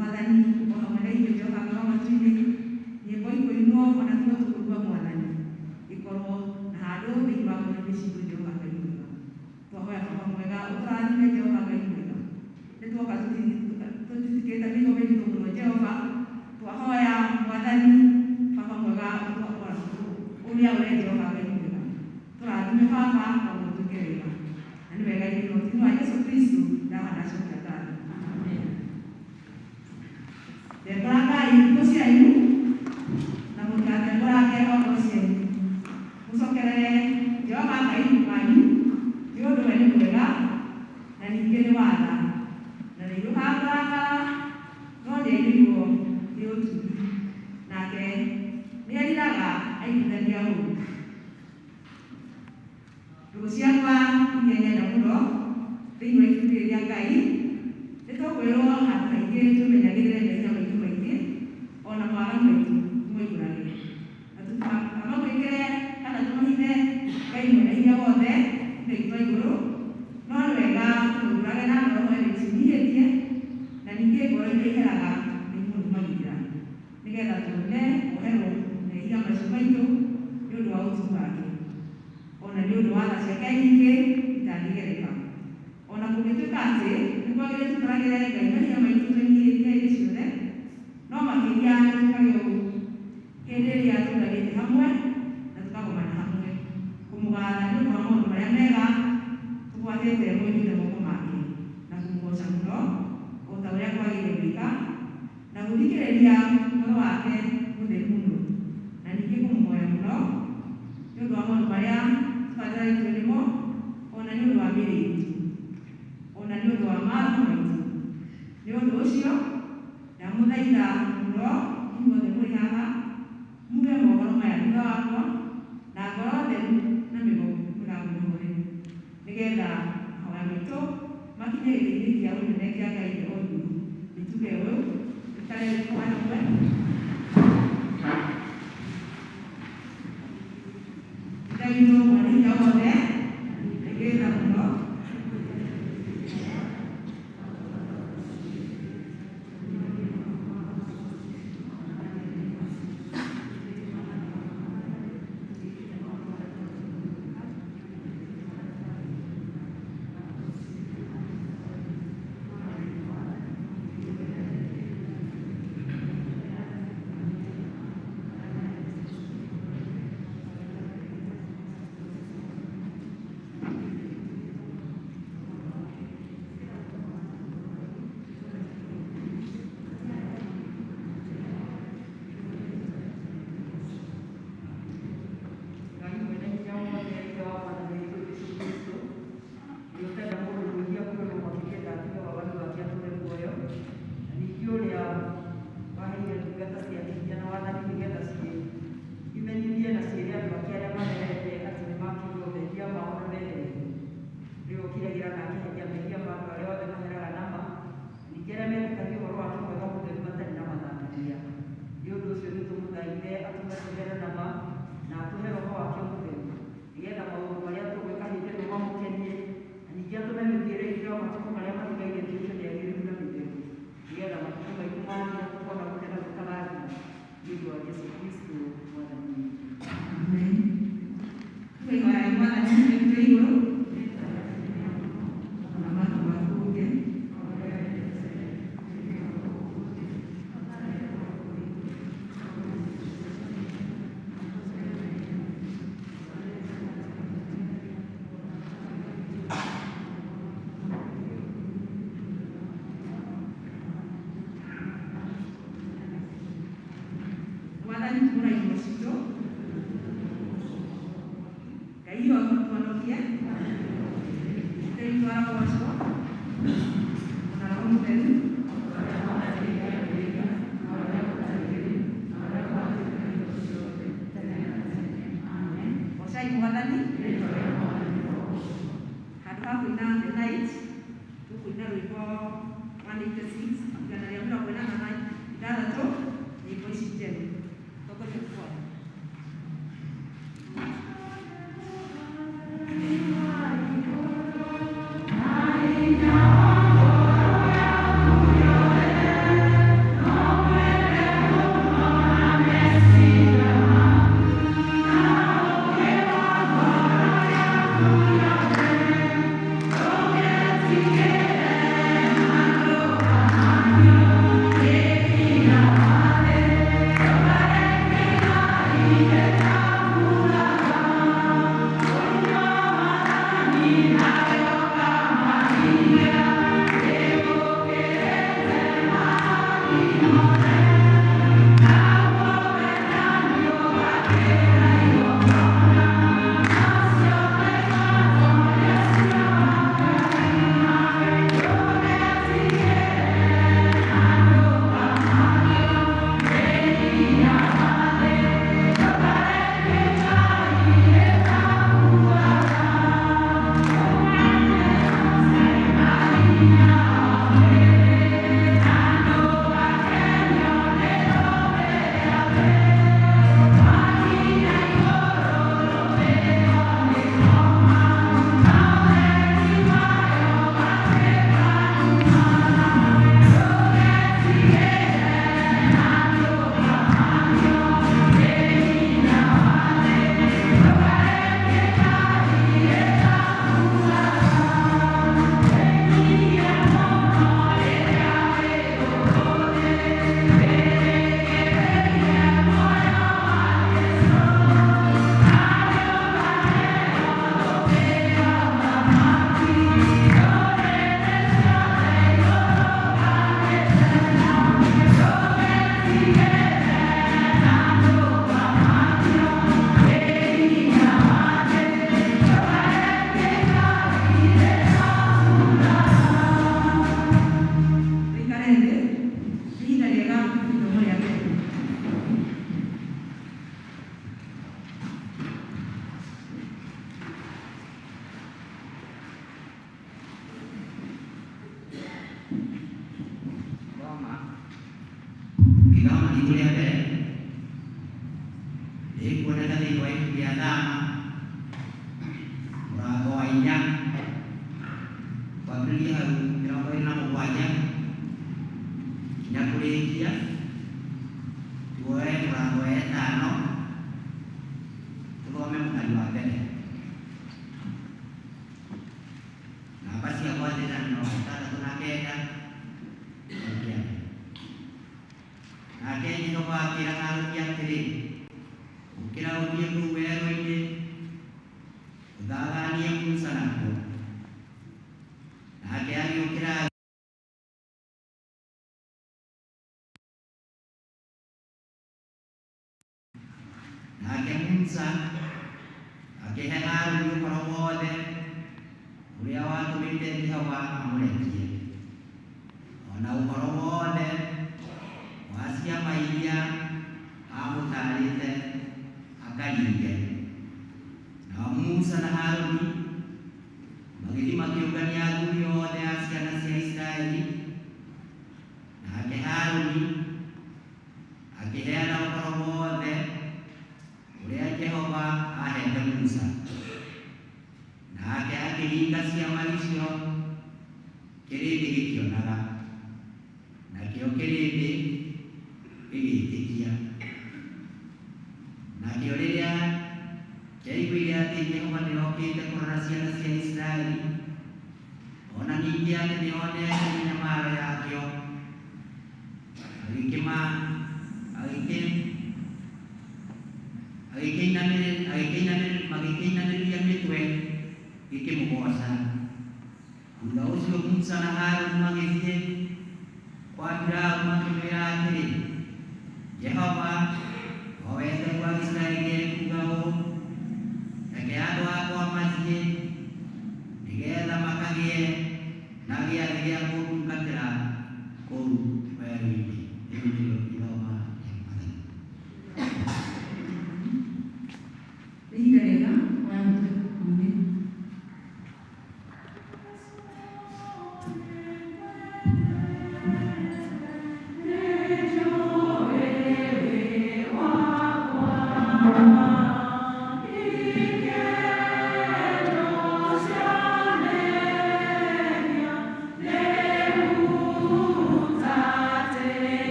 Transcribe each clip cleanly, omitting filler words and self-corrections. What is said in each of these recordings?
Mwathani o hamwe na ithuĩ Jehova Ngai wa matu-inĩ, nyĩmbo ikũinwo ona kiugo tũkũigua Mwathani ikorwo na handũ thĩinĩ wa ngoro-inĩ citũ Jehova Ngai mwega. Twahoya Baba mwega ũtũrathime Jehova Ngai mwega. Nĩ twoka tũtitikĩte mĩrigo mĩritũ mũno Jehova, twahoya Mwathani Baba mwega ũrĩa ũrĩ Jehova Ngai mwega. Tũrathime Baba ona ũtwĩke wega. Na nĩ wega ithuĩ no wa Jesu Kristo ndaha ndacokia ngatho. Amen. Tembũrangai nguo cianyu na mũtigatembũrange o ngoro cianyu. Mũcokerere Jehova Ngai wanyu nĩ ũndũ we nĩ mwega na ningĩ nĩ wa tha, na nĩahiũhaga kũrakara no nĩaiyũirwo nĩ ũtugi, nake nĩeriraga aiguithania ũũru. Ndũgũ ciakwa iria nyenda mũno thĩinĩ wa ibuku rĩrĩ rĩa Ngai, nĩ tũkwĩrwo handũ haingĩ twĩmenyagĩrĩre mehia maitũ maingĩ ona mawaganu maitũ tũmoimbũrage, na tũtikamagwĩkĩre kana tũmahithe Ngai mwene hinya wothe Ithe witũ wa igũrũ, no nĩ wega tũmoimbũrage na ngoro ĩnyihĩtie na ningĩ ngoro iria iheraga nĩ kũmũrũmagĩrĩra, nĩgetha tuone kuoherwo mehia macio maitũ nĩ ũndũ wa ũtugi wake, ona nĩ ũndũ wa tha ciake nyingĩ itangĩgereka. Ona kũngĩtuĩka atĩ nĩ kwagĩrĩire tũikaragĩre Ngai mehia maitũ twĩnyihĩtie hĩndĩ ciothe, no makĩria nĩ twĩkage ũũ hĩndĩ ĩrĩa tũnganĩte hamwe na tũkagomana hamwe kũmũgatha nĩ ũndũ wa maũndũ marĩa mega tũgwatĩte moimĩte moko make, na kũmũgoca mũno o ta ũrĩa kwagĩrĩire gwĩka, na gũthikĩrĩria ũhoro wake mũtheru mũno, na ningĩ kũmũhoya mũno nĩ ũndũ wa maũndũ marĩa tũbataranĩtio nĩmo, ona nĩ ũndũ wa mĩĩrĩ itũ, ona nĩ ũndũ wa maroho maitũ. Nĩ ũndũ ũcio ndamũthaitha mũno inyuothe mũrĩ haha muge mohoro maya thutha wakwa na ngoro theru na mĩgambo mĩhoreru, nĩgetha mahoya maitũ makinye gĩtĩ-inĩ kĩa ũnene kĩa Ngai Ithe o igũrũ. Nĩtuge ũũ, tũikare tũhoe hamwe. Ithe witũ mwene hinya wothe, aigĩrĩra mũno. Ngai mwene hinya wothe Ithe wa Mwathani witũ Jesũ Kristo, ũrĩa ũtenda mũndũ mwĩhia akue no makĩria enda atiga waganu wake atũũre muoyo, na ningĩ ũrĩa waheire ndungata ciake hinya na wathani nĩgetha imenyithie na ciĩre andũ ake arĩa maherete atĩ nĩmakĩirwo mehia mao na mehererio. Nĩwe ũkiragĩra na akeheria mehia ma andũ arĩa othe maheraga na ma, na ningĩ arĩa metĩkagia ũhoro wake mwega mũtheru matarĩ na mathangania. Nĩ ũndũ ũcio nĩtũmũthaithe atũme tũhere na ma, na atũhe roho wake mũtheru, nĩgetha maũndũ marĩa tũgwĩka hĩndĩ ĩno mamũkenie, na ningĩ atũme mĩthiĩre itũ ya matukũ marĩa matigaire ĩtuĩke mĩagĩrĩru na mĩtheru, nĩgetha matukũ maitũ mathira tũkona gũkena gũtagathira, nĩ ũndũ wa Jesũ Kristo Mwathani witũ. Amen. Tuge ihoya rĩa Mwathani Ithe witũ wĩ igũrũ, ũthamaki waku ũũke, Mwathani tumũra irumo citũ, Ngai twonokie, Ithe witũ arogocwo, ona Roho Mũtheru. Amen. Gocai Mwathani. Handũ ha kũina The Night, tũkũina rwĩmbo 186, igana rĩa mĩrongo ĩnana na ithathatũ, nyĩmbo ici njerũ. Tongoria kwaya. Tũikare thĩ, nĩ ihinda rĩega ithomo rĩa mbere. Thoma gĩthomo gitũ rĩa mbere rĩkuoneka thĩinĩ wa ibuku rĩa Thama mũrango wa 4 kwambĩrĩria hau 27 nginya kũrĩkia tuoe mũrango wa 5 tũthome mũhari wa mbere. Namba ciakwa nĩ 69. Nake Jehova akĩra Harũni atĩrĩ, ũkĩra ũthiĩ kũu werũ-inĩ ũthaganie Musa nakuo. Nake agĩũkĩra nake Musa akĩhe Harũni ũhoro wothe ũrĩa watũmĩte Jehova amũrekie, o na ũhoro wothe wa ciama iria aamũtaarĩte akaringe. Nao Musa na Harũni magĩthiĩ makĩũngania athuri othe a ciana cia Isiraeli, nake Harũni akĩheana ũhoro wothe ũrĩa Jehova aheete Musa. Nake akĩringa ciama icio kĩrĩndĩ gĩkĩonaga, nakĩo kĩrĩndĩ gĩgĩĩtĩkia. Nakĩo rĩrĩa kĩaiguire atĩ Jehova nĩokĩte kũrora ciana cia Isiraeli, o na ningĩ atĩ nĩonete mĩnyamaro yakĩo, magĩkĩinamĩrĩria mĩtwe gĩkĩmũgooca. Thutha ũcio Musa na Harũni magĩthiĩ kwa Firaũni makĩmwĩra atĩrĩ, Jehova o we Ngai wa Isiraeli ekuuga ũũ, reke andũ akwa mathiĩ nĩgeetha makagĩe na gĩathĩ gĩa kũndungatĩra kũu werũ-inĩ. Rĩu nĩrĩo ithoma rĩa Mwathani. Nĩ ihinda rĩega kuoya mũtwe buku-inĩ.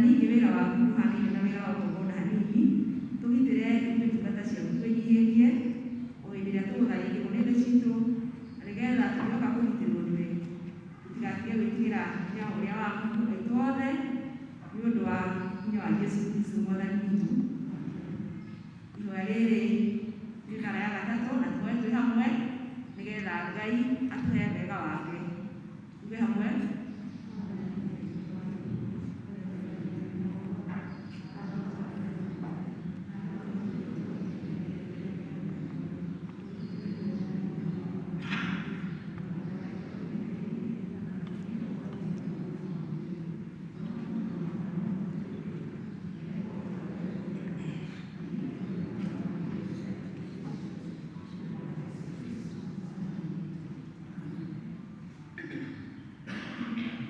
Ningĩ wĩra waku ndũhanaine na wĩra wa gũkona hanini. Tũgitĩre ithuĩ ndungata ciaku twĩnyihĩtie o hĩndĩ ĩrĩa tũgũtharĩkĩrwo nĩ thũ citũ, na nĩgetha tũgĩoka kũgitĩrwo nĩwe tũtigatige gwĩtigĩra hinya ũrĩa waku aitũ othe, nĩ ũndũ wa hinya wa Jesu Kristo Mwathani witũ. Ihoya rĩrĩ nĩ ndara ya gatatũ, na tuoe twĩ hamwe nĩgetha Ngai atũhe wega wake. Tuge hamwe.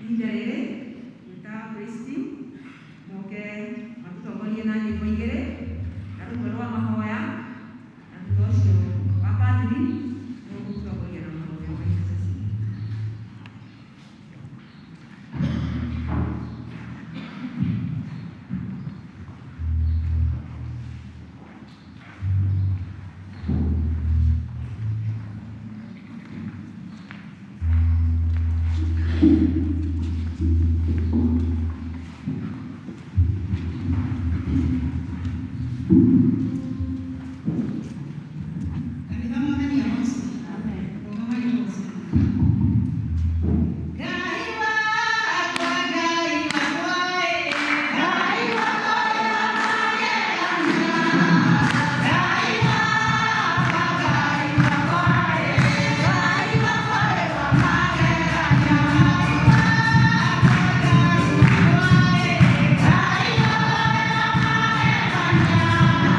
Ihinda rĩrĩ gwĩta Kristi moke matũtongorie na nyĩmbo igĩrĩ, na rũmwe rwa mahoya, na thutha ũcio wa padri nĩũgũtũtongoria na mahoya ma intercession. Kanitha Mwathani arocwo. Rũgamai rũcũ. Ngai wakwa, Ngai wakwa, ĩ, Ngai wakwa wĩra magegania. Ngai wakwa, Ngai wakwa, ĩ, Ngai wakwa wĩra magegania. Ngai wakwa, Ngai wakwa, ĩ, Ngai wakwa wĩra magegania.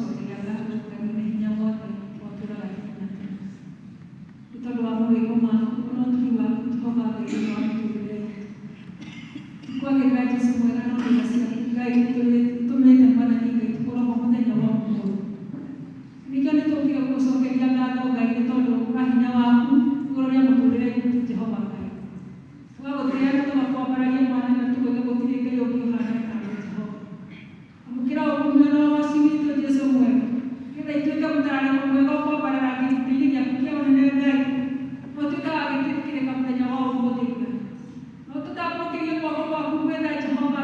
Tũgagũcokeria ngatho Ngai mwene hinya wothe watũraga tene na tene. Nĩ tondũ wa mawĩko maku na ũtugi waku Jehova Ngai thĩinĩ wa mĩtũrĩre itũ. Kwagĩrĩra Jesũ mwega na ũndũ ciaku Ngai itũmĩte Mwathani Ngai tũkorwo ho mũthenya wa ũmũthĩ. Nĩkĩo nĩ tũkire gũgũcokeria ngatho Ngai nĩ tondũ wa hinya waku igũrũ rĩa mũtũrĩre witũ Jehova Ngai. Tũgagũtĩĩa na tũgakwambararia Mwathani na tũkoiga gũtirĩ Ngai ũngĩ ũhaana tawe Jehova. Amũkĩra ũkumio na ũgoci witũ Jesũ mwega nĩgetha ituĩke mũtararĩko mwega ũkwambarara gĩtĩ-inĩ gĩaku kĩa ũnene Ngai na ũtuĩke wa gĩtĩkĩrĩka mũthenya wa ũmũthĩ Ngai. No tũtambũrũkĩrie guoko gwaku gwetha Jehova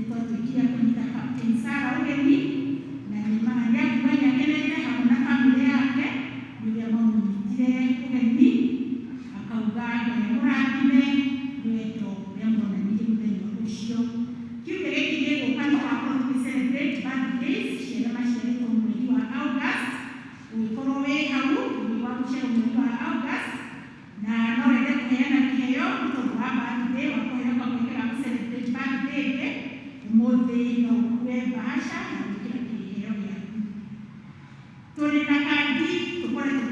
Twatuĩkire a kũnyita Captain Sarah ũgeni na nĩakuga nĩakenete hamwe na bamĩrĩ yake nĩ ũrĩa mamũnyitire ũgeni, akauga Ngai amũrathime nĩ wendo ũrĩa muonanirie mũthenya ũcio. Kiumia gĩkĩ gĩgũka nĩ tũgakorwo tũgĩ celebrate birthdays cia arĩa maciarĩtwo mweri wa August. Ũngĩkorwo wĩ hau wĩ wa gũciarwo mweri wa August na no wende kũheana kĩheo nĩ tondũ wa birthday, wa kũheo kamweke ga gũ celebrate birthday ĩngĩ, ũmũthĩ no ũkue bahasha na gwĩkĩra kĩheo gĩaku. Tũrĩ na kandi tũkoretwo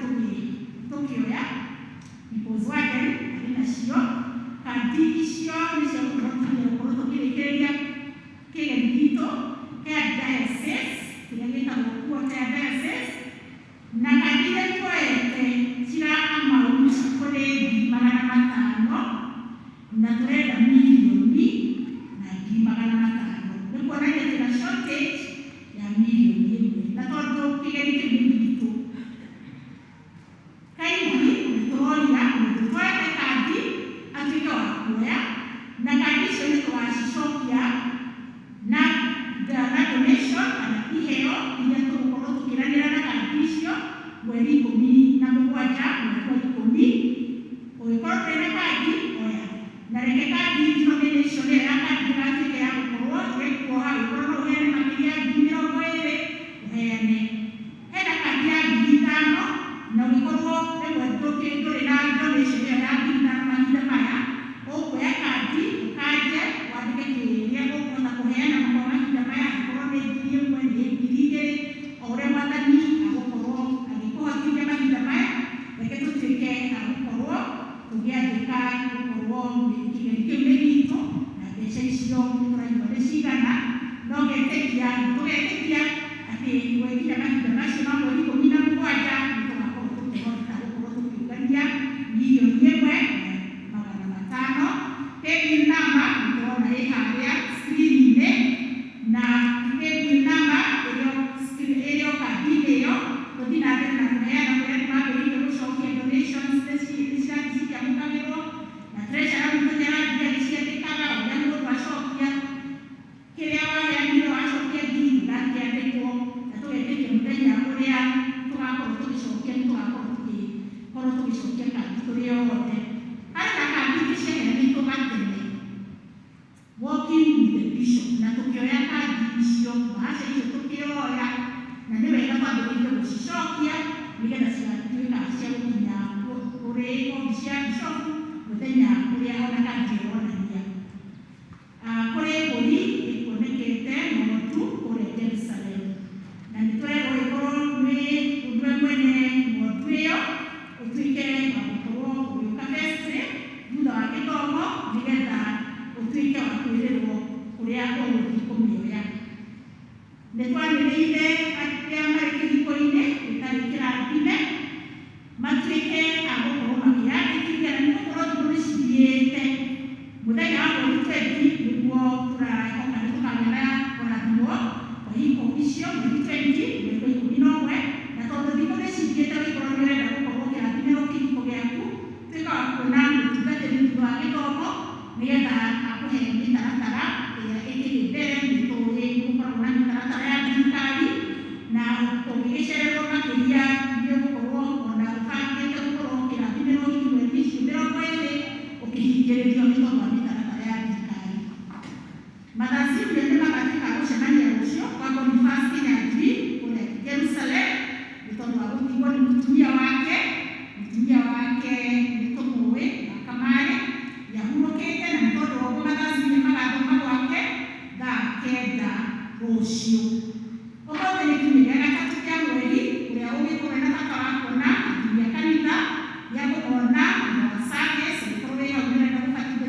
tũkĩoya People's Wagon arĩ nacio. Kandi icio nĩ cia gũtũhotithia gũkorwo tũkĩrĩkĩrĩria kĩgeni gitũ kĩa diocese kĩrĩa gĩtagwo quarter ya diocese, na kandi iria tuoete cira amount kũrĩ 500,000, na tũrenda 1,500,000. Nĩ kuonania twĩna shortage ya 1 million, na tondũ kĩgeni kĩu nĩ gitũ kaingĩ nĩ tũroria mũndũ tuoete kandi atuĩke wa kuoya, na kandi icio nĩ tũgacicokia na donation kana iheo iria tũgũkorwo tũkĩranĩra na kandi icio mweri 17 mweri wa 10. Ũngĩkorwo ndũrĩ na kandi, oya na reke kandi denomination ĩyo ya kandi ndĩgatuĩke ya gũkorwo ĩgĩkuoha. Ũngĩkorwo no ũheane makĩria ya 20,000, ũheane. Hena kandi ya 5,000, na ũngĩkorwo rĩmwe ndũrĩ na donation ĩyo ya 5,000 mahinda maya, ũkuoya kandi ũkanje wandĩke kĩrĩa ũkũhota kũheana kwa mahinda maya, angĩkorwo nĩ 1,000, nĩ 2,000, o ũrĩa Mwathani agũkorwo agĩkũhotithia mahinda maya. Reke tũtuĩke a gũkorwo tũgĩandĩka gũkorwo kĩgeni kĩu nĩ gitũ, na mbeca icio nĩ tũraigua nĩ cigana, no ngetĩkia tũgetĩkia atĩ gwekinya mahinda macio ma mweri 17 nĩ tũgakorwo tũkĩhota gũkorwo tũkĩũngania 1,500,000. Paybill number nĩ tũrona ĩ harĩa screen-inĩ, na paybill number ĩrĩ o kandi-inĩ ĩyo. Tũthiĩ na mbere na kũheana kũrĩa andũ mambĩrĩirie gũcokia donations, nĩ cirathiĩ cikĩamũkagĩrwo, na treasurer witũ nĩ arathiĩ agĩciandĩkaga ũrĩa mũndũ acokia kĩrĩa waheanire. Wacokia ngiri, gĩgakĩandĩkwo, na tũgetĩkia mũthenya ũrĩa tũgakorwo tũgĩcokia nĩ tũgakorwo tũgĩkorwo tũgĩcokia kandi tũrĩ othe. Harĩ na kandi ingĩ ciaheanĩtwo gatene, Walking with the Bishop, na tũkĩoya kandi icio, bahasha icio tũkĩoya, na nĩ wega twambĩrĩrie gũcicokia nĩgetha cigatuĩka cia gũkinya kũrĩ obici ya bishofu mũthenya ũrĩa ona kandi ĩronania. Kũrĩ mbũri ĩkuonekete ng'ondu kũrĩa Jerusalem, na nĩ tũrerwo ĩkorwo nĩ ũndũ mwene ng'ondu ĩyo ũtuĩke wa gũkorwo ũgĩũka vestry thutha wa gĩthomo nĩgetha ũtuĩke wa kwĩrĩrwo kũrĩa ũgũthiĩ kũmĩoya. Nĩ twanĩrĩire arĩa marĩ kĩhiko-inĩ gĩtarĩ kĩrathime matuĩke a gũkorwo makĩyandĩkithia, na nĩ gũkorwo thikũ nĩ cithiĩte. Mũthenya wa mweri 20 nĩguo tũrahoka nĩ tũkagĩa na kũrathimwo kwa ihiko icio, mweri 20 mweri wa 11. Na tondũ thikũ nĩ cithiĩte, ũngĩkorwo nĩ ũrenda gũkorwo ũkĩrathimĩrwo kĩhiko gĩaku, tuĩka wa kuona mũtungatĩri thutha wa gĩthomo nĩgetha akũhe mĩtaratara ĩrĩa ĩkĩrĩ mbere. Nĩ tũĩ gũkoragwo na mĩtaratara ya thirikari, na ũngĩgĩcererwo makĩria nĩ ũgũkorwo ona ũbangĩte gũkorwo ũkĩrathimĩrwo hihi mweri icio 20 ũkĩhingĩrĩrio nĩ tondũ wa mĩtaratara ya thirikari. Mathaciria nĩ magatuĩka a gũcemania rũciũ kwa Boniface Kinyanjui kũrĩa Jerusalem nĩ tondũ wa gũtigwo nĩ mũtumia wake. Mũtumia wake nĩ tũmũĩ wa Kamarĩ nĩahurũkĩte, na nĩ tondũ wa ũguo mathaciria magathoma gwake thaa 9 rũciũ. Ũmũthĩ nĩ kiumia gĩa gatatũ kĩa mweri. Ũrĩa ũngĩkorwo na bata wa kuona athuri a kanitha nĩegũmona thutha wa service. Ũngĩkorwo wĩ hau nĩ ũrenda gũbatithio.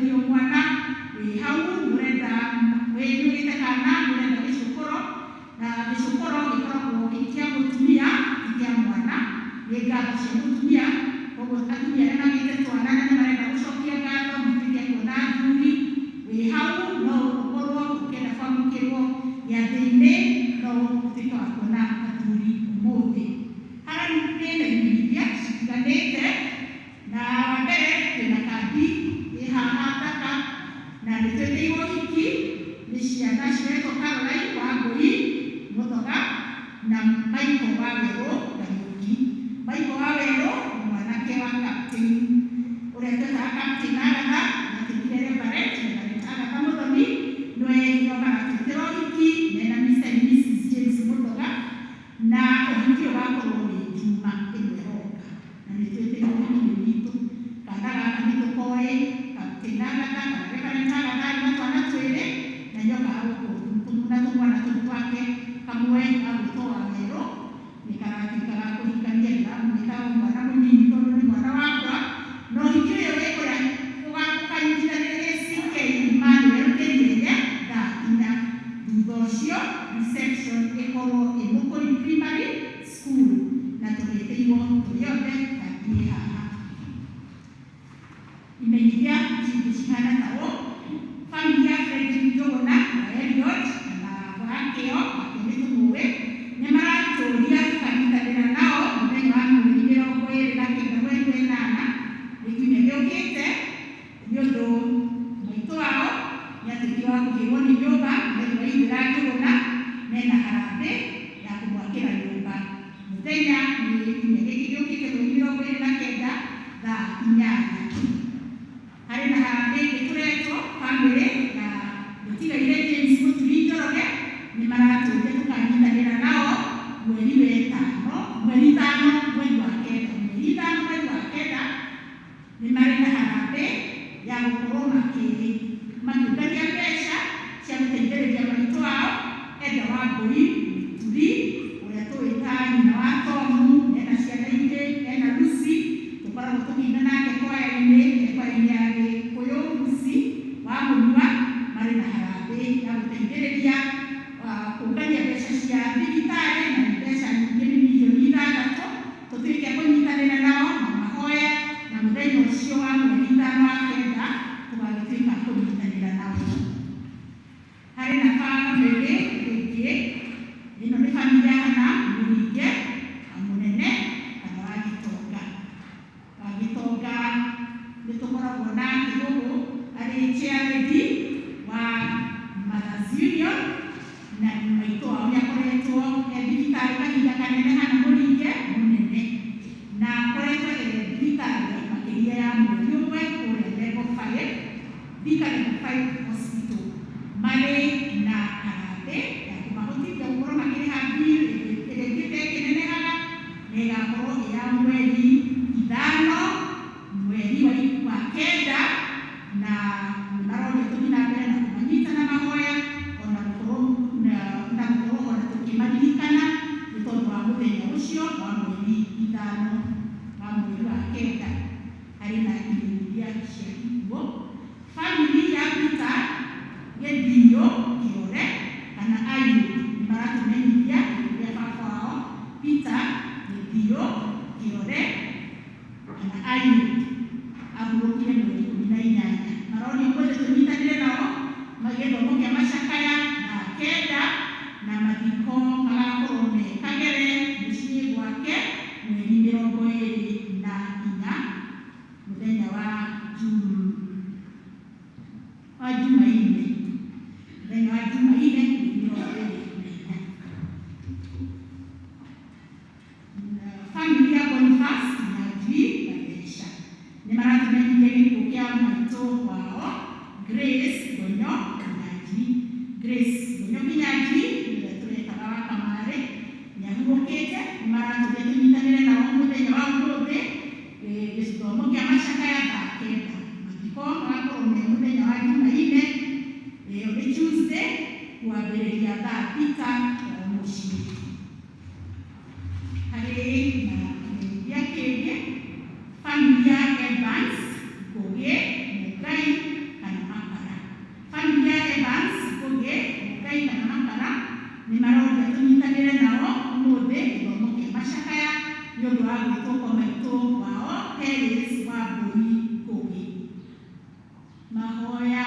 Captain Agatha nĩatuĩkire Reverend Reverend Agatha Muthoni nĩwe ũrokaga twĩtĩra ũhiki mena Mr and Mrs James Muthoga na ũhiki ũyũ ũgakorwo wĩ Juma ĩno ĩroka na nĩ twĩtĩirwo ũhiki nĩ witũ kana gaka nĩ tũkoĩ Captain Agatha kana Reverend Agatha arĩ na twana twĩrĩ na nĩokaga gũkũ na tũmwana tũu twake kamwe gagwĩtwo Wawerũ nĩ karatuĩka ga kũhikania ndĩramwĩta mwana mũnini tondũ nĩ mwana wakwa na ũhiki ũyũ wĩ kũrĩa ũkanyitithanĩrio ACK Emmanuel Kĩrienye thaa inya thutha ũcio reception ĩkorwo ĩ Mũkũri Primary School na tũgĩtĩirwo tũrĩ othe tathiĩ haha imenyithia cingĩ cihana ta ũũ family ya Fredrick Njũgũna wa Eliot na wakĩo wakĩo nĩ tũmũĩ nĩ maratũria tũkanyitanĩra nao mũthenya wa mweri 29 mweri wa ĩnana nĩ kiumia gĩũkĩte nĩ ũndũ maitũ wao nĩ atuĩkire wa kũhĩrwo nĩ nyũmba mweri wa Ithĩra Njũgũna mena harambĩ ya kũmwakĩra nyũmba mũthenya nĩ kiumia gĩkĩ gĩũkĩte mweri 29 thaa 8 harĩ na harambĩ ĩngĩ tũretwo bamĩrĩ na mũtigaire James Mũturi Njoroge nĩ maratũria tũkanyitanĩra nao mweri wa ĩtano mweri ithano mweri wa kenda mweri ithano mweri wa kenda nĩ marĩ na harambĩ ya gũkorwo makĩũngania mbeca cia gũteithĩrĩria maitũ wao Edda Wambui Mũturi ũrĩa tũĩ ta nyina wa Tomu ena ciana igĩrĩ ena Lucy tũkoragwo tũkĩina nake kwaya-inĩ kwaya-inĩ ya Gĩkũyũ Lucy wa Mũnyua marĩ na harambĩ ya gũteithĩrĩria kũngania mbeca cia thibitarĩ na nĩ mbeca nyingĩ nĩ mirioni 6 tũtuĩke kũnyitanĩra nao na mahoya na mũthenya ũcio wa mweri 5 wa kenda tũgagĩtuĩka kũnyitanĩra nao harĩ na bamĩrĩ ĩngĩ ĩno nĩ bamĩrĩ ya Hana Mũringe wa mũnene kana wa Gĩtonga wa Gĩtonga nĩ tũkoragwo na Kĩgũgũ arĩ chairlady wa Mothers Union na maitũ wao nĩ akoretwo e thibitarĩ kahinda kanene Hana Mũringe mũnene na akoretwo e thibitarĩ makĩria ya mweri ũmwe kũrĩa level 5 Thika level 5 hospital marĩ na harambĩ ya kũmahotithia gũkorwo makĩrĩha bill ĩrĩa ĩthiĩte ĩkĩnenehaga na ĩgakorwo ĩ ya mweri 5 mweri wa kenda na nĩmaroria tũthiĩ na mbere na kũmanyita na mahoya ona gũkorwo na gũkorwo ona tũkĩmaririkana nĩ tondũ wa mũthenya ũcio wa mweri 5 wa mweri wa kenda harĩ na imenyithia cia ikuũ family ya Peter Gĩthiũ Kĩore kana Ayub nĩ maratũmenyithia gĩkuũ gĩa baba wao Peter Gĩthiũ Kĩore kana Ayub ahurũkire mweri 18 maroria ũmũthĩ tũnyitanĩre nao gĩthomo kĩa macakaya thaa 9 na mathiko magakorwo me Kagere mũciĩ gwake mweri 24 mũthenya wa Jumaine mũthenya wa Jumaine mweri 24 family ya Boniface Kinyanjui Gatheca nĩ maratũmenyithia gĩkuũ kĩa maitũ wao Grace Gonyo Kinyanjui Grace Gonyo Kinyanjui nĩwe tũretaga wa Kamarĩ nĩ ahurũkĩte nĩ maratũria tũnyitanĩre nao mũthenya wa ũmũthĩ gĩthomo kĩa macakaya thaa 9 mathiko magakorwo me mũthenya wa Jumaine ĩyo nĩ Tuesday kwambĩrĩria thaa 6 o mũciĩ harĩ na kĩmenyithia kĩngĩ family ya Evans Ngũgĩ Mũngai kana Makara family ya Evans Ngũgĩ Mũngai kana Makara nĩ maroria tũnyitanĩre nao ũmũthĩ gĩthomo kĩa macakaya nĩ ũndũ wa gwĩtwo kwa maitũ wao Peris Wambui Ngũgĩ mahoya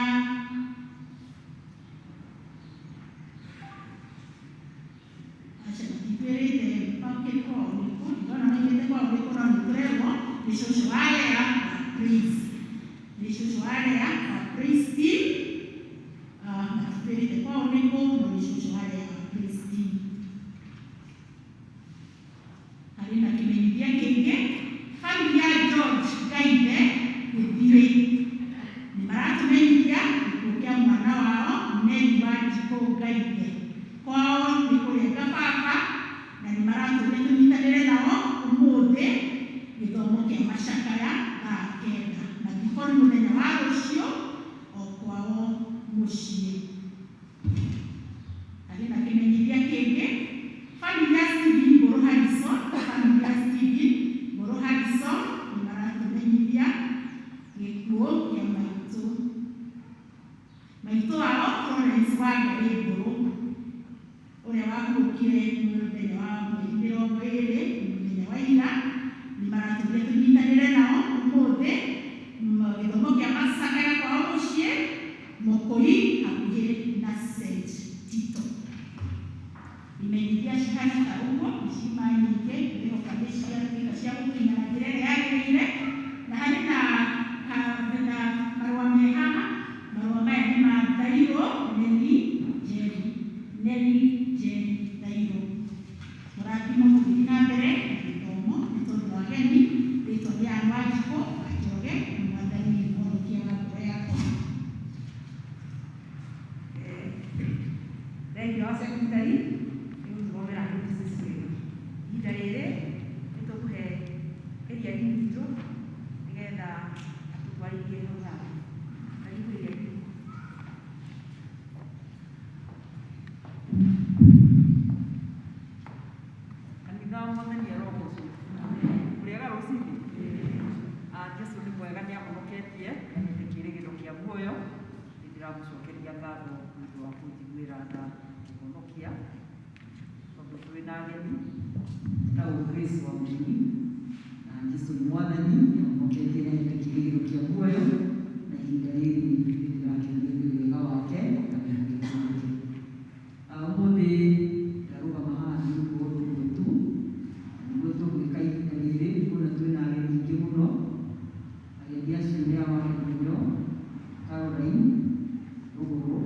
aca matitwĩrĩte makĩrĩ kwao nĩkũ ndona maigĩte kwao nĩkũ no nĩ tũrerwo nĩ cũcũ wa Lea wa Praise nĩ cũcũ wa Lea wa Praise team matitwĩrĩte kwao nĩkũ no nĩ cũcũ wa Lea wa Praise team harĩ na kĩmenyithia kĩngĩ family ya George Gaithe Gĩthiĩ Wanjikũ Ngaithe. Kwao nĩ kũrenga baba na nĩ maratũria tũnyitanĩre nao ũmũthĩ gĩthomo kĩa macakaya thaa 9. Mathiko nĩ mũthenya wa rũciũ o kwao mũciĩ. Harĩ na kĩmenyithia kĩngĩ, family ya Stephen Mbũrũ Harrison, family ya Stephen Mbũrũ Harrison nĩ maratũmenyithia gĩkuũ kĩa maitũ. Maitũ wao Florence Wangarĩ Mbũrũ ũrĩa wahurũkire mũthenya wa mweri 20 mũthenya wa ira, nĩ maratũria tũnyitanĩre nao ũmũthĩ gĩthomo kĩa macakaya kwao mũciĩ Mũkũi hakuhĩ na St. Tito. Imenyithia cihana ta ũguo nĩ ciuma nyingĩ, ngwĩhoka nĩ ciatuĩka cia gũkinya na njĩra ĩrĩa yagĩrĩire. Na harĩ na marũa me haha, marũa maya nĩ ma Thairũ Nelly Njeri, Nelly Njeri Thairũ. Mũrathimwo mũgĩthiĩ na mbere na gĩthomo nĩ tondũ wa ageni, rĩtwa rĩa Ann Wanjikũ wa Njoroge na Mwathani nĩ mũhonokia wa ngoro yakwa. Thengiũ wa secretary nĩ gũtũthomera notices wega. Ihinda rĩrĩ nĩ tũkũhe area witũ nĩgetha atũtwarithie hau handũ. Karibu area. Kanitha wa Mwathani arogocwo. Mũrĩega rũcinĩ? Jesũ nĩ mwega nĩ ahonoketie na nĩ kĩĩrĩgĩrĩro kĩa muoyo. Nĩ ndĩramũcokeria ngatho nĩ ũndũ wa kũnjiguĩra tha kũhonokia tondũ twĩ na ageni tagwo Grace wa Mũrĩmi na Jesũ nĩ Mwathani nĩ ahonoketie na ahete kĩĩrĩgĩrĩro kĩa muoyo na ihinda rĩrĩ nĩ ndĩrakenio nĩ wega wake na wĩhokeku wake. Ũmũthĩ ndarũgama haha nĩ ũndũ wa ũndũ ũmwe tu na nĩguo tũgwĩka ihinda rĩrĩ kuona twĩna ageni aingĩ mũno. Ageni acio nĩ a Wagĩkũyũ Caroline Rũgũrũ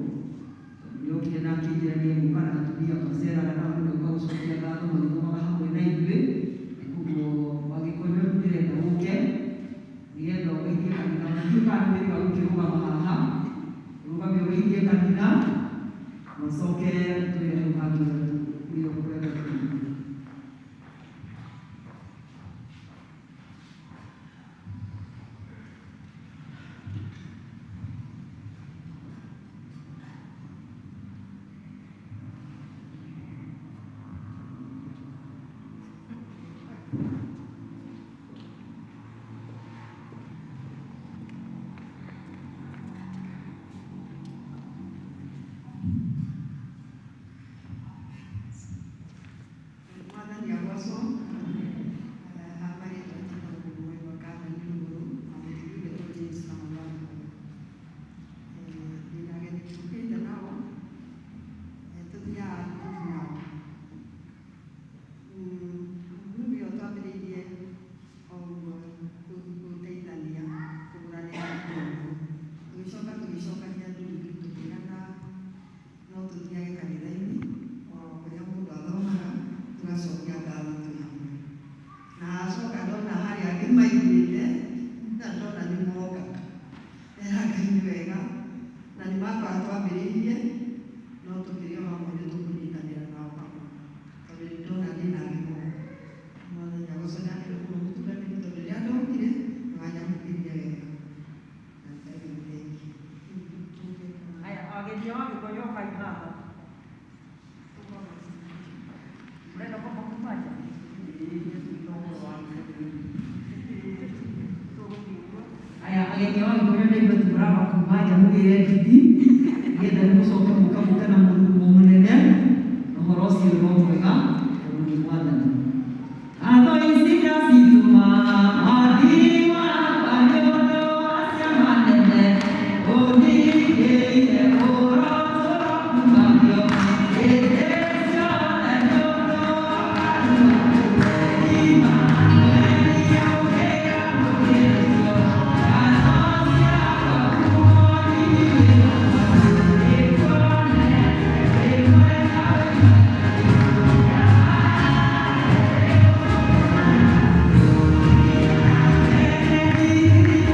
tondũ nĩokire na akĩnjĩra nĩ egũka na atumia maceraga nao nĩ megũka gũcokia ngatho magĩthomaga hamwe na ithuĩ. Na koguo Wagĩkũyũ ndĩrenda ũke nĩgetha ũgeithie kanitha. Ona ndiũĩ kana nĩ wĩra ũkĩrũgama haha, ũrũgame ũgeithie kanitha na ũcoke ũtwĩre hau hangĩ ũrĩa ũkwenda tũigue. Mwathani agocwo. Hakwa rĩtwa njĩtagwo Mwendwa Caroline Rũgũrũ na mũthuri ũretwo James Kamau wa Rũgũrũ. Ndĩna ageni tũkĩte nao, tũthiaga group nao. Group ĩyo twambĩrĩirie o ũguo gũteithania kũgũranĩra indo ũguo. Tũgĩcoka tũgĩcokania ndundu tũkĩrana no tũthiage kanitha-inĩ o kũrĩa mũndũ athomaga tũgacokia ngatho twĩ hamwe. Na acoka ndona harĩa angĩ maiguĩte na ndona nĩ moka. Ndera Ngai nĩ wega na nĩ makora twambĩrĩirie no tũkĩrĩ o hamwe nĩ tũkũnyitanĩra nao hamwe tondũ nĩ ndona ndĩna gĩko. Mwathani agocwo nĩ akĩrĩ mũno mũtungatĩri tondũ rĩrĩa ndokire nĩ wanyamũkĩrire wega. Na Ngai nĩ thengiũ. Aya, ageni a Wagĩkũyũ ũkai haha. Mũrenda kwamba kuma nja? Ĩĩ, nĩ tũigua ũhoro wa Gĩkũyũ. Tũgũthiĩ ũguo. Aya, ageni a Wagĩkũyũ ndaigua atĩ mũramba kuma nja mũgĩre ndigi nĩgetha mũcoke mũke mũke na mũrurumo mũnene na ũhoro ũcio no mwega tondũ nĩ Mwathani. Ngatho ici ndacitũma mwathi wakwa nĩ ũndũ wa ciama nene ũningĩire ũrotũro kumagio hĩndĩ ciothe nĩ ũndũ wa Thank you.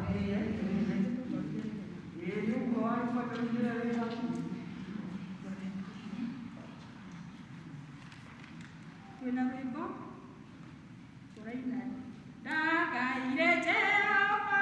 Twambĩrĩrie. Ĩĩ nĩ ũguo warĩ kwambĩrĩria wĩ hakuhĩ. Twĩna rwĩmbo tũraina ndakaire Jehova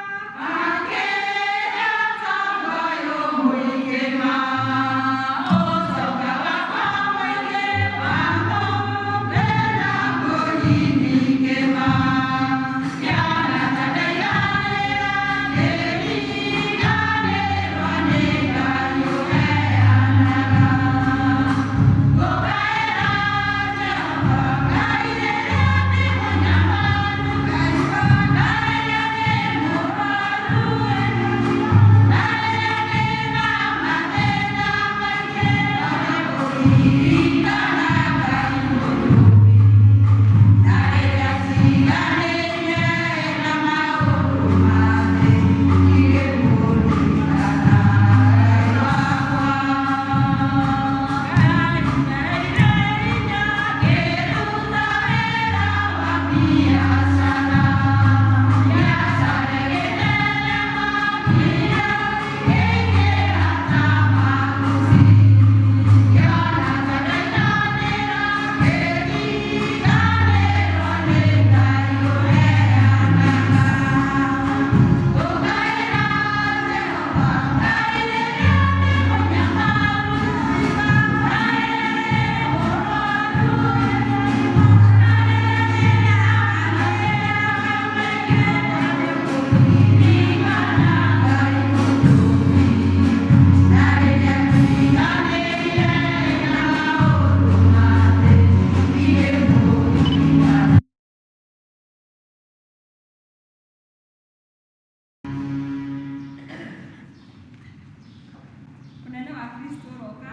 Ũnene wa Kristo ũroka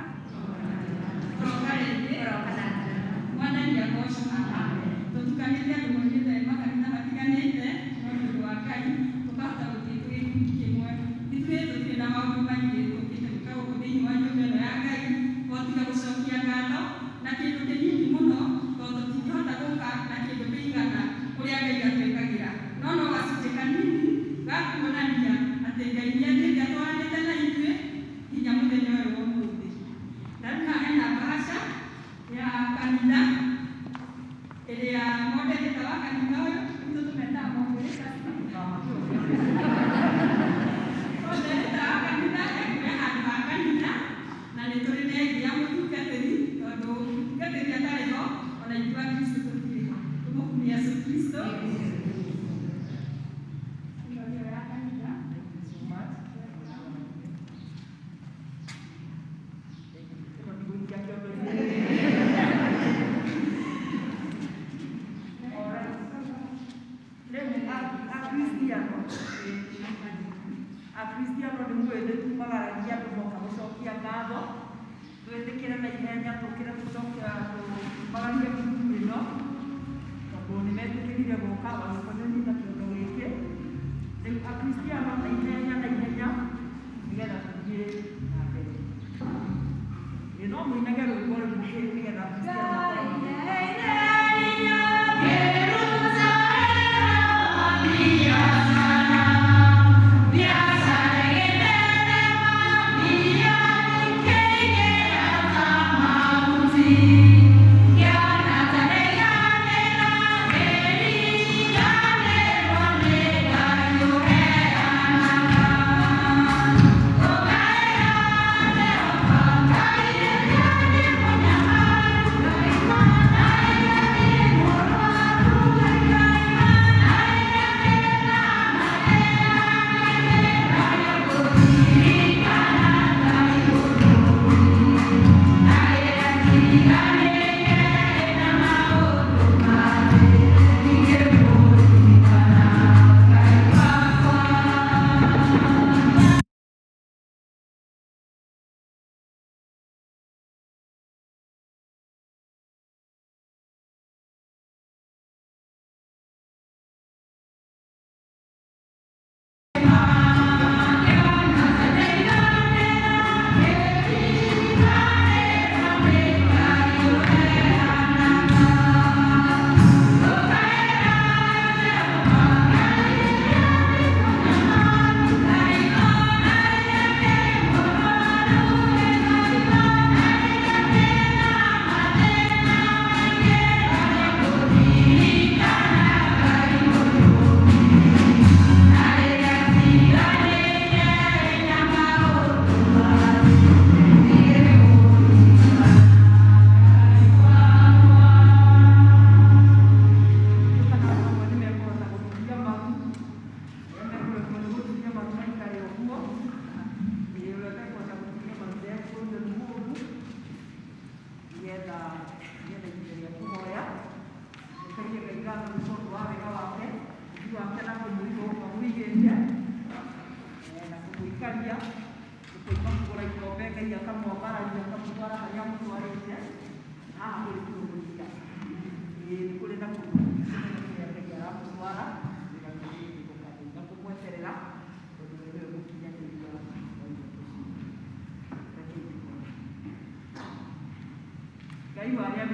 ũroka rĩngĩ mwathani agocwo. Tũtukanĩte andũ moimĩte makanitha matiganĩte, no nĩ ũndũ wa Ngai tũkahota gũthiĩ twĩ gĩkundi kĩmwe. Ithuĩ tũtirĩ na maũndũ maingĩ tũkĩte gwĩka gũkũ thĩinĩ wa nyũmba ĩno ya Ngai o tiga gũcokia ngatho na kĩndũ kĩnini mũno, tondũ tũtingĩhota gũka na kĩndũ kĩigana ũrĩa Ngai atwĩkagĩra, no no gacunjĩ kanini ga kuonania atĩ Ngai nĩathiĩte atwaranĩte na ithuĩ nginya mũthenya ũyũ wa ũmũthĩ. Na rĩu haha hena bahasha ya kanitha ĩrĩa moderator wa kanitha ũyũ itũ tũmetaga moderator. Moderator wa kanitha ekuoya handũ ha kanitha, na nĩ tũrĩ na ĩngĩ ya mũtungatĩri, tondũ mũtungatĩri atarĩ ho ona ithuĩ Akristo tũtirĩ ho. Tũmũkumie Yesu Kristo. Ĩno nĩyo ya kanitha. Thank you so much. Ĩno ndigũikia kĩondo-inĩ. Alright. Rĩu Akristiano, Akristiano nĩ muĩ nĩ tumagaragia andũ moka gũcokia ngatho, twĩtĩkĩre na ihenya tũkĩre gũcokia tumagarie group ĩno tondũ nĩ metĩkĩrire gũka wagĩkonyo nyita kĩondo gĩkĩ. Rĩu Akristiano na ihenya na ihenya nĩgetha tũthiĩ na mbere. Ĩ no mũinage rwĩmbo rũu nĩgetha Akristiano makorwo.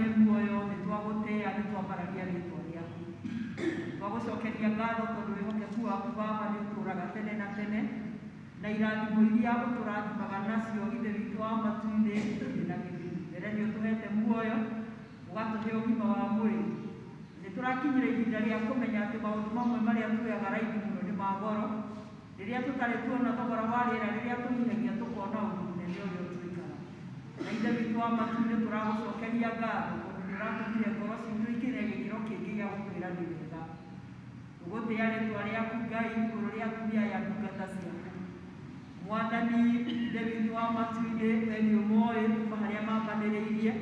wĩ muoyo, nĩ twagũtĩĩa, nĩ twambararia rĩtwa rĩaku. Twagũcokeria ngatho tondũ wĩhokeku waku Baba nĩ ũtũũraga tene na tene, na irathimo iria ũtũrathimaga nacio Ithe witũ wa matu-inĩ itirĩ na gĩthimi. Mbere nĩ ũtũhete muoyo, ũgatũhe ũgima wa mwĩrĩ. Nĩ tũrakinyire ihinda rĩa kũmenya atĩ maũndũ mamwe marĩa tuoyaga raithi mũno nĩ ma goro. Rĩrĩa tũtarĩ tuona thogora wa rĩera rĩrĩa tũhihagia tũkona ũndũ mũnene ũrĩa ũtwĩkaga. Na Ithe witũ wa matu-inĩ tũragũcokeria ngatho tondũ nĩ ũratũmire ngoro citũ ikinye gĩkĩro kĩngĩ gĩa gũkwĩra nĩ wega. Tũgũtĩĩa rĩtwa rĩaku Ngai igũrũ rĩa atumia aya ndungata ciaku. Mwathani Ithe witũ wa matu-inĩ, we nĩ ũmoĩ kuma harĩa mambanĩrĩirie,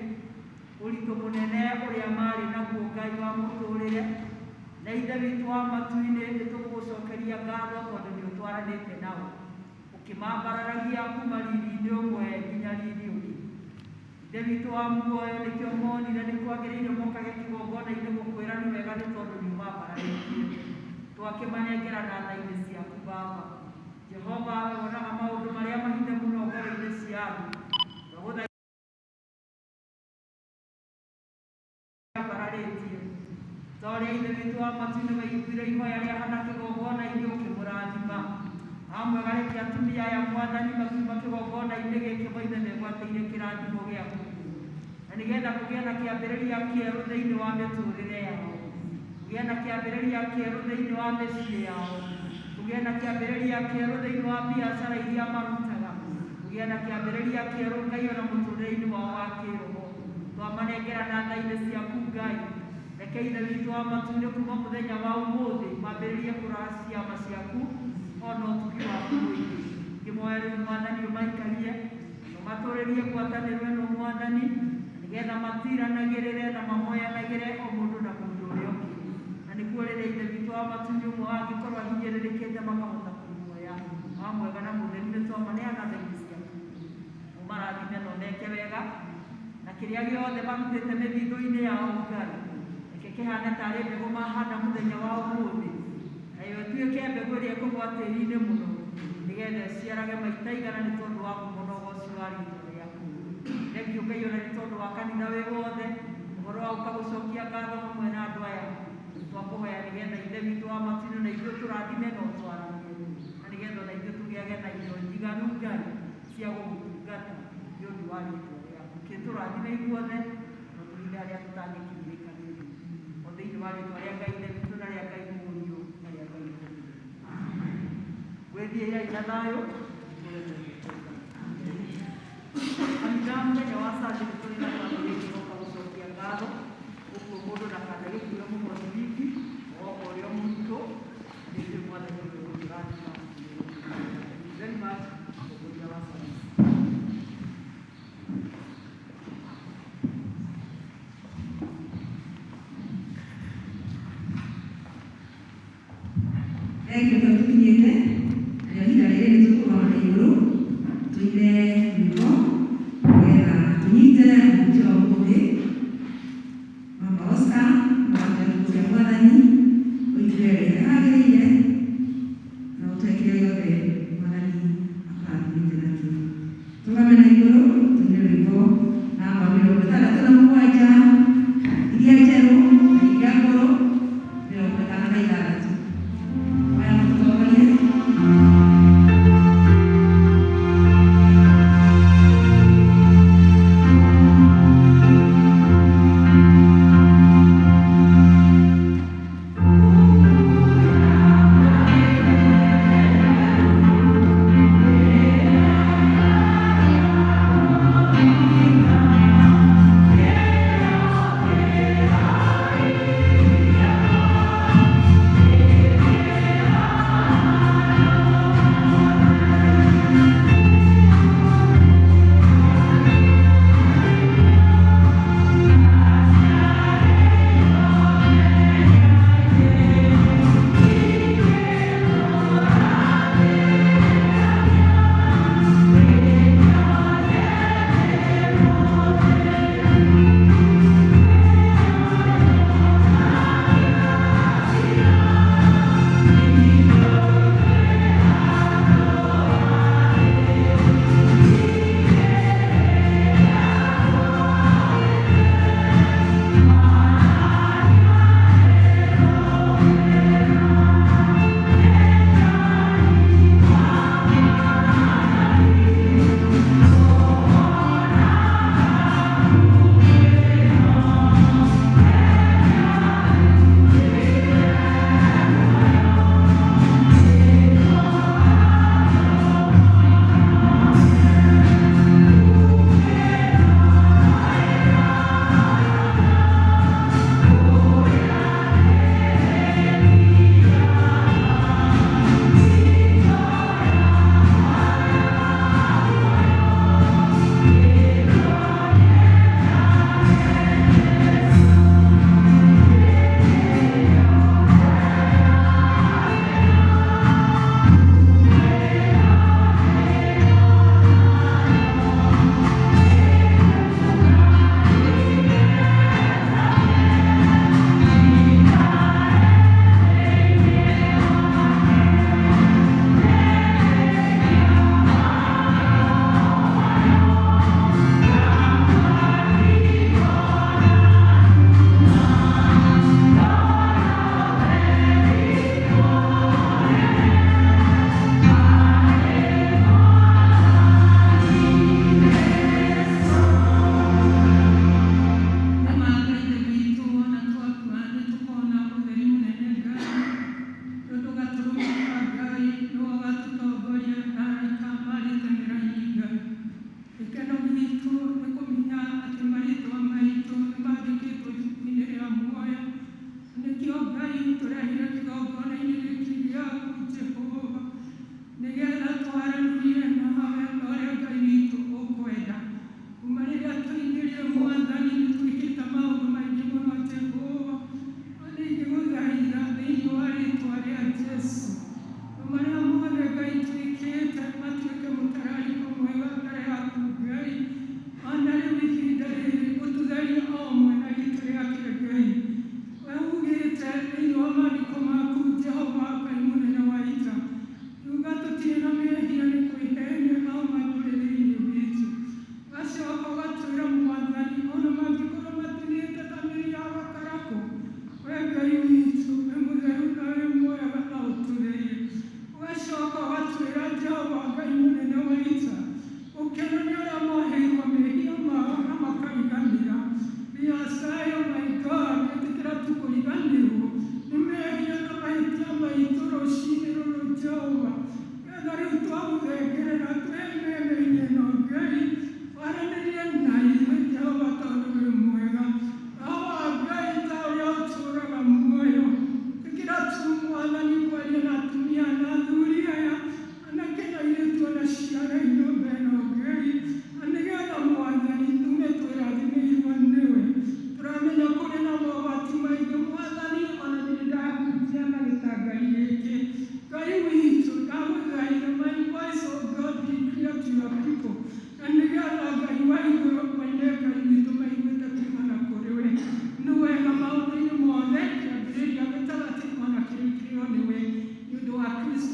ũritũ mũnene ũrĩa marĩ naguo Ngai wa mũtũrĩre. Na Ithe witũ wa matu-inĩ nĩ tũgũgũcokeria ngatho tondũ nĩ ũtwaranĩte nao, ũkĩmambararagia kuma riri-inĩ ũmwe nginya riri ũngĩ. Ithe witũ wa muoyo nĩkĩo monire nĩ kwagĩrĩire mokage kĩgongona-inĩ gũkwĩra nĩ wega nĩ tondũ nĩ ũmambararĩtie. Twakĩmanengera na tha-inĩ ciaku Baba. Jehova we wonaga maũndũ marĩa mahithe mũno ngoro-inĩ cia andũ. Twagũthaitha ambararĩtie. Ta ũrĩa Ithe witũ wa matu-inĩ waiguire ihoya rĩa Hana kĩgongona-inĩ ũkĩmũrathima. Amwega reke atumia aya Mwathani makiuma kĩgongona-inĩ gĩkĩ moime megwatĩire kĩrathimo gĩaku. Na nĩgetha kũgĩe na kĩambĩrĩria kĩerũ thĩinĩ wa mĩtũrĩre yao. Kũgĩe na kĩambĩrĩria kĩerũ thĩinĩ wa mĩciĩ yao. Kũgĩe na kĩambĩrĩria kĩerũ thĩinĩ wa biacara iria marutaga. Kũgĩe na kĩambĩrĩria kĩerũ Ngai ona mũtũrĩre-inĩ wao wa kĩroho. Twamanengera na tha-inĩ ciaku Ngai. Reke Ithe witũ wa matu-inĩ kuma mũthenya wa ũmũthĩ mambĩrĩrie kũraha ciama ciaku ona ũtugi waku mũingĩ. Ngĩmoya rĩu Mwathani ũmaikarie, ũmatũrĩrie ngwatanĩro ĩno Mwathani, na nĩgetha matiranagĩrĩre na mahoyanagĩre o mũndũ na mũndũ ũrĩa ũngĩ. Na nĩguo rĩrĩa Ithe witũ wa matu-inĩ ũmwe wao angĩkorwo ahinyĩrĩrĩkĩte makahota kũmuoya. Wa mwega na mũtheru nĩ twamaneana tha-inĩ ciaku. Ũmarathime na ũmeke wega, na kĩrĩa gĩothe marutĩte mĩthithũ-inĩ yao Ngai, reke kĩhane tarĩ mbegũ mahanda mũthenya wa ũmũthĩ, nayo ĩtuĩke mbegũ ĩrĩa ĩkũgwa tĩri-inĩ mũno, nĩgetha ĩciarage maita igana nĩ tondũ wa ngumo na ũgoci wa rĩtwa rĩaku. Thengio Ngai ona nĩ tondũ wa kanitha wĩ wothe, ũhoro wa ũka gũcokia ngatho hamwe na andũ aya. Twakũhoya nĩgetha Ithe witũ wa matu-inĩ na ithuĩ tũrathime na ũtwaramie, na nĩgetha ona ithuĩ tũgĩage na indo njiganu Ngai cia gũgũtungata nĩ ũndũ wa rĩtwa rĩaku. Kĩtũrathime ithuothe na ũtũhithe harĩa tũtangĩkinyĩrĩka nĩ thũ. O thĩinĩ wa rĩtwa rĩa Ngai Ithe witũ na rĩa Ngai Mũriũ na rĩa Ngai Roho Mũtheru. Gwĩthiĩrai na thayũ, tũtũũre twendete Ngai. Kanitha mũthenya wa Sunday nĩ tũrĩ na bamĩrĩ ĩngĩ gũcokia ngatho, ũguo mũndũ ndakanagĩkuĩre mũhothi wiki, woka ũrĩa mũritũ, nĩ njũĩ Mwathani nĩ ũgũtũrathima. Thank you very much, mũtongoria wa service. Thengio tondũ tũkinyĩte narĩo ihinda rĩrĩ nĩ tũkũrũgama na igũrũ tũine rwĩmbo nĩgetha tũnyite mũhunjia wa ũmũthĩ.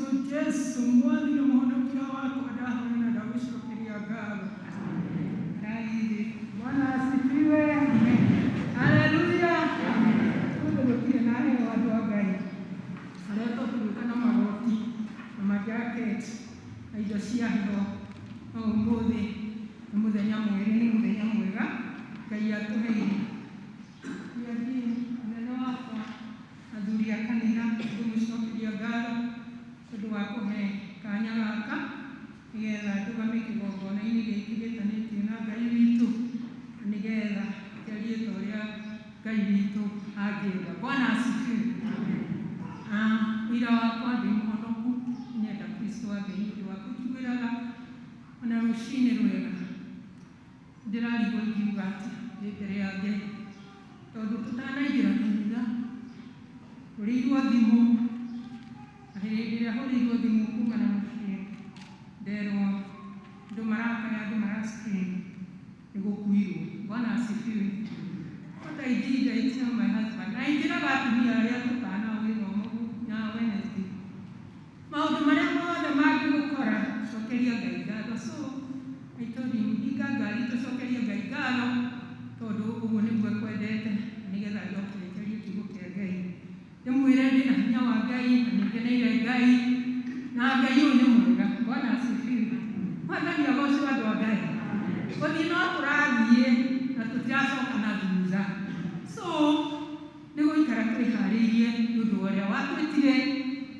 Kristo Jesu mwathi na mũhonokia wakwa ndahoya na ndagũcokeria ngatho. Ndariri. Bwana asifiwe. Haleluya. Ũndũ gũtirĩ na heo andũ a Ngai. Arĩa tũkũruka na magoti na majaketi na indo cia heho no ũmũthĩ nĩ mũthenya mwerũ, nĩ mũthenya mwega Ngai atũheire. Niathiĩ mũnene wakwa athuri a kanitha ngũmũcokeria ngatho tondũ wa kũhe kanya gaka nĩgetha ndũgame kĩgongona-inĩ gĩkĩ gĩtanĩtio na Ngai witũ na nĩgetha njarie ta ũrĩa Ngai witũ angĩenda. Bwana asifiwe. Ũira wakwa ndĩ mũhonoku, nyenda Kristo wa Ngai nĩ ũndũ wa kũnjiguĩra tha ona rũcinĩ rwega. Ndĩrarigwo ingiuga atĩa ndĩ mbere ya Ngai tondũ tũtanaingĩra kanitha hũrĩirwo thimũ na hĩndĩ ĩrĩa hũrĩirwo thimũ kuma na mũciĩ nderwo andũ marakaya andũ mara scream nĩ gũkuirwo. Bwana asifiwe. What I did, I tell my husband, na ingĩraga atumia arĩa tũkaga nao gĩthomo ya Wednesday, maũndũ marĩa mothe mangĩgũkora cokeria Ngai ngatho. So I told him, hinga ngari tũcokerie Ngai ngatho tondũ ũguo nĩguo ekwendete nĩgetha njoke njarie kiugo kĩa Ngai ndĩmwĩre ndĩna hinya wa Ngai na nĩngeneire Ngai na Ngai ũyũ nĩ mwega. Bwana asifiwe. Mwathani agocwo andũ a Ngai. Gũthiĩ no tũrathiĩ na tũtiracoka na thutha. So nĩ gũikara twĩharĩirie nĩ ũndũ wa ũrĩa watwĩtire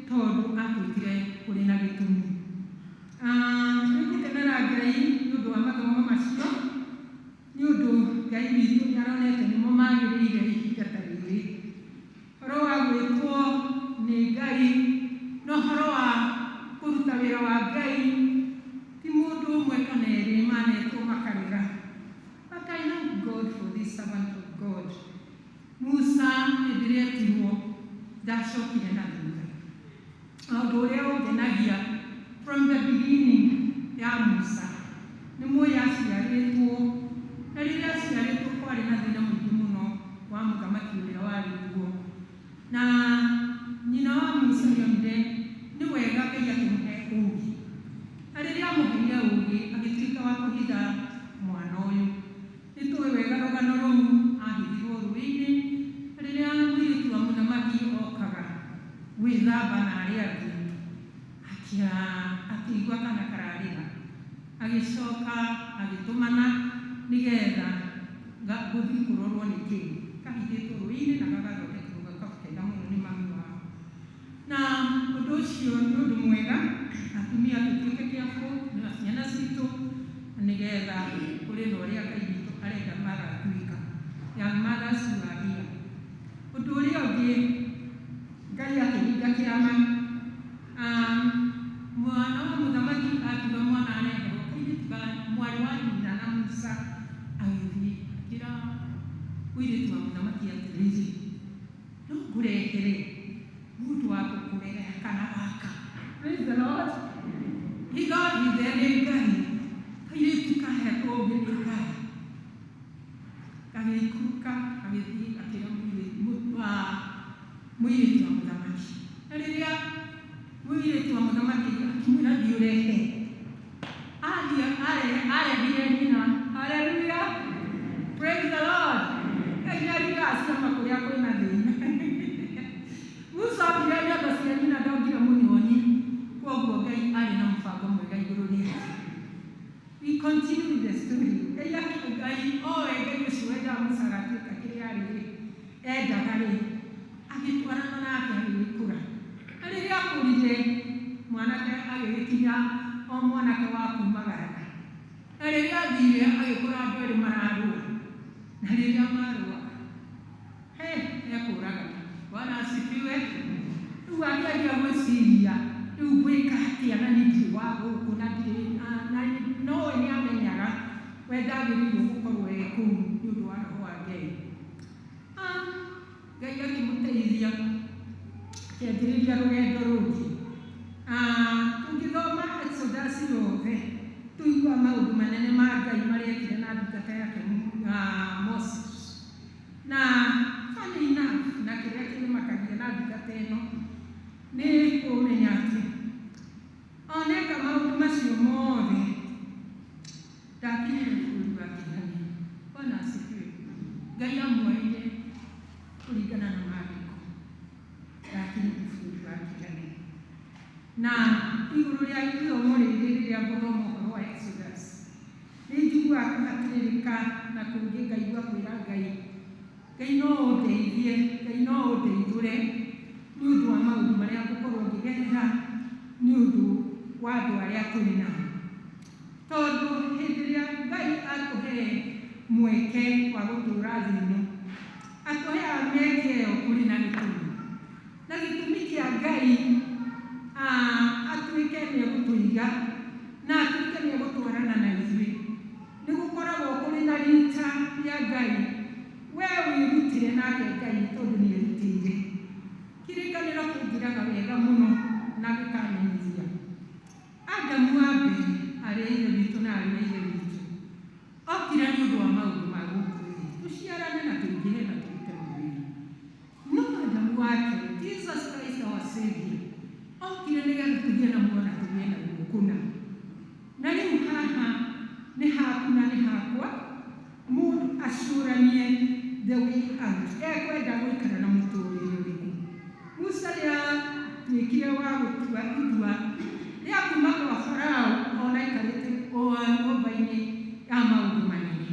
tondũ atwĩtire kũrĩ na gĩtũmi. Nĩ ngũkenera Ngai nĩ ũndũ wa mathomo macio nĩ ũndũ Ngai witũ nĩ aronete nĩmo magĩrĩire ihinda ta rĩrĩ. Ũhoro wa gwĩtwo nĩ Ngai na ũhoro wa kũruta wĩra wa Ngai ti mũndũ ũmwe kana erĩ manetwo makarega. But I thank God for this servant of God. Musa hĩndĩ ĩrĩa etirwo ndacokire na thutha. Na ũndũ ũrĩa ũngenagia from the beginning ya Musa nĩ mũĩ aciarĩtwo na rĩrĩa aciarĩtwo kwarĩ na thĩna mũingĩ mũno wa mũthamaki ũrĩa warĩ kuo na nyina wa Musa nĩonire nĩ wega Ngai akĩmũhe ũũgĩ na rĩrĩa amũheire ũũgĩ agĩtuĩka wa kũhitha mwana ũyũ. Nĩ tũĩ wega rũgano rũu ahithirwo rũĩ-inĩ na rĩrĩa mũirĩtu wa mũthamaki okaga gwĩthamba na arĩa angĩ akĩigua kana kararĩra agĩcoka agĩtũmana nĩgetha gũthiĩ kũrorwo nĩ kĩĩ kahithĩtwo rũĩ-inĩ na gagathondekerwo gakabu kega mũno nĩ mami wao. Na ũndũ ũcio nĩ ũndũ mwega atumia tũtuĩke careful na ciana citũ nĩgetha kũrĩ na ũrĩa Ngai witũ arenda magatuĩka. Young mothers who are here. Ũndũ ũrĩa ũngĩ Ngai akĩringa kĩama mwana wa mũthamaki akiuga mwana areherwo kairĩtu ka mwarĩ wa nyina na Musa agĩthiĩ akĩra mũirĩtu wa mũthamaki atĩrĩrĩ no ngũrehere mũndũ wa gũkũrera kana gaka. Praise the Lord. Hitho hithe nĩ Ngai kairĩtu kahetwo ũũgĩ nĩ Ngai gagĩikũrũka gagĩthiĩ gakĩra mũirĩtu wa mũthamaki na rĩrĩa mũirĩtu wa mũthamaki akĩmwĩra thiĩ ũrehe athiĩ arehire nyina. Haleluya. Praise the Lord. Ngai nĩaringaga ciama kũrĩa kwĩna thĩna. Musa okire nyondo cia nyina ndongire mũnyonyi koguo Ngai arĩ na mũbango mwega igũrũ rĩake. We continue with the story. Ngai Ngai owe Ngai ũcio wendaga Musa agatuĩka kĩrĩa arĩ rĩ endaga rĩ agĩtwarana nake agĩgĩkũra na rĩrĩa akũrire mwanake agĩgĩkinya o mwanake wa kumagaraga na rĩrĩa athire agĩkora andũ erĩ mararũa na rĩrĩa marũaga he ekũragana. Bwana asifiwe. Rĩu akĩanjia gwĩciria rĩu ngwĩka atĩa na niĩ ndirĩ wa gũkũ na ndirĩ na nowe nĩ amenyaga we ndagĩrĩirwo gũkorwo e kũu nĩ ũndũ wa roho wa Ngai. Ngai akĩmũteithia akĩanjĩrĩria rũgendo rũngĩ. Tũngĩthoma Exodus yothe tũigua maũndũ manene ma Ngai marĩa ekire na ndungata yake Moses. Na funny enough na kĩrĩa kĩmakagia na ndungata ĩno nĩ kũmenya atĩ Ngai amuoire kũringana na maandĩko ndakinyire bũrũri wa kĩĩranĩro. Na igũrũ rĩa ithomo rĩrĩ rĩrĩa ngũthoma ũhoro wa Exodus, nĩ njiguaga kũhatĩrĩrĩka na kũngĩ ngaigua kwĩra Ngai, Ngai no ũndeithie, Ngai no ũndeithũre nĩ ũndũ wa maũndũ marĩa ngũkorwo ngĩgerera nĩ ũndũ wa andũ arĩa tũrĩ nao. Tondũ hĩndĩ ĩrĩa Ngai atũhe mweke wa gũtũũra thĩ ĩno, atũheaga mĩeke ĩyo kũrĩ na gĩtũmi. Na gĩtũmi kĩa Ngai atuĩke nĩ egũtũiga na atuĩke nĩ egũtwarana na ithuĩ, nĩ gũkoragwo kũrĩ na rita rĩa Ngai, we wĩrutĩre nake Ngai tondũ nĩ erutĩire. Kĩrĩkanĩro kĩnjĩraga wega mũno na gĩkamenyithia Adamu wa mbere arĩa ithe witũ na arĩa ithe witũ okire nĩ ũndũ wa maũndũ ma gũkũ thĩ, tũciarane na tũingĩhe na tũrute mawĩra. No Adamu wa kerĩ, Jesus Christ our Savior, okire nĩgetha tũgĩe na muoyo na tũgĩe naguo kũna. Na rĩu haha nĩ haku na nĩ hakwa, mũndũ acũranie the way out, ekwenda gũikara na mũtũrĩre ũrĩkũ. Musa nĩ atuĩkire wa gũtua itua rĩa kuma kwa Farao ona aikarĩte o nyũmba-inĩ ya maũndũ manene,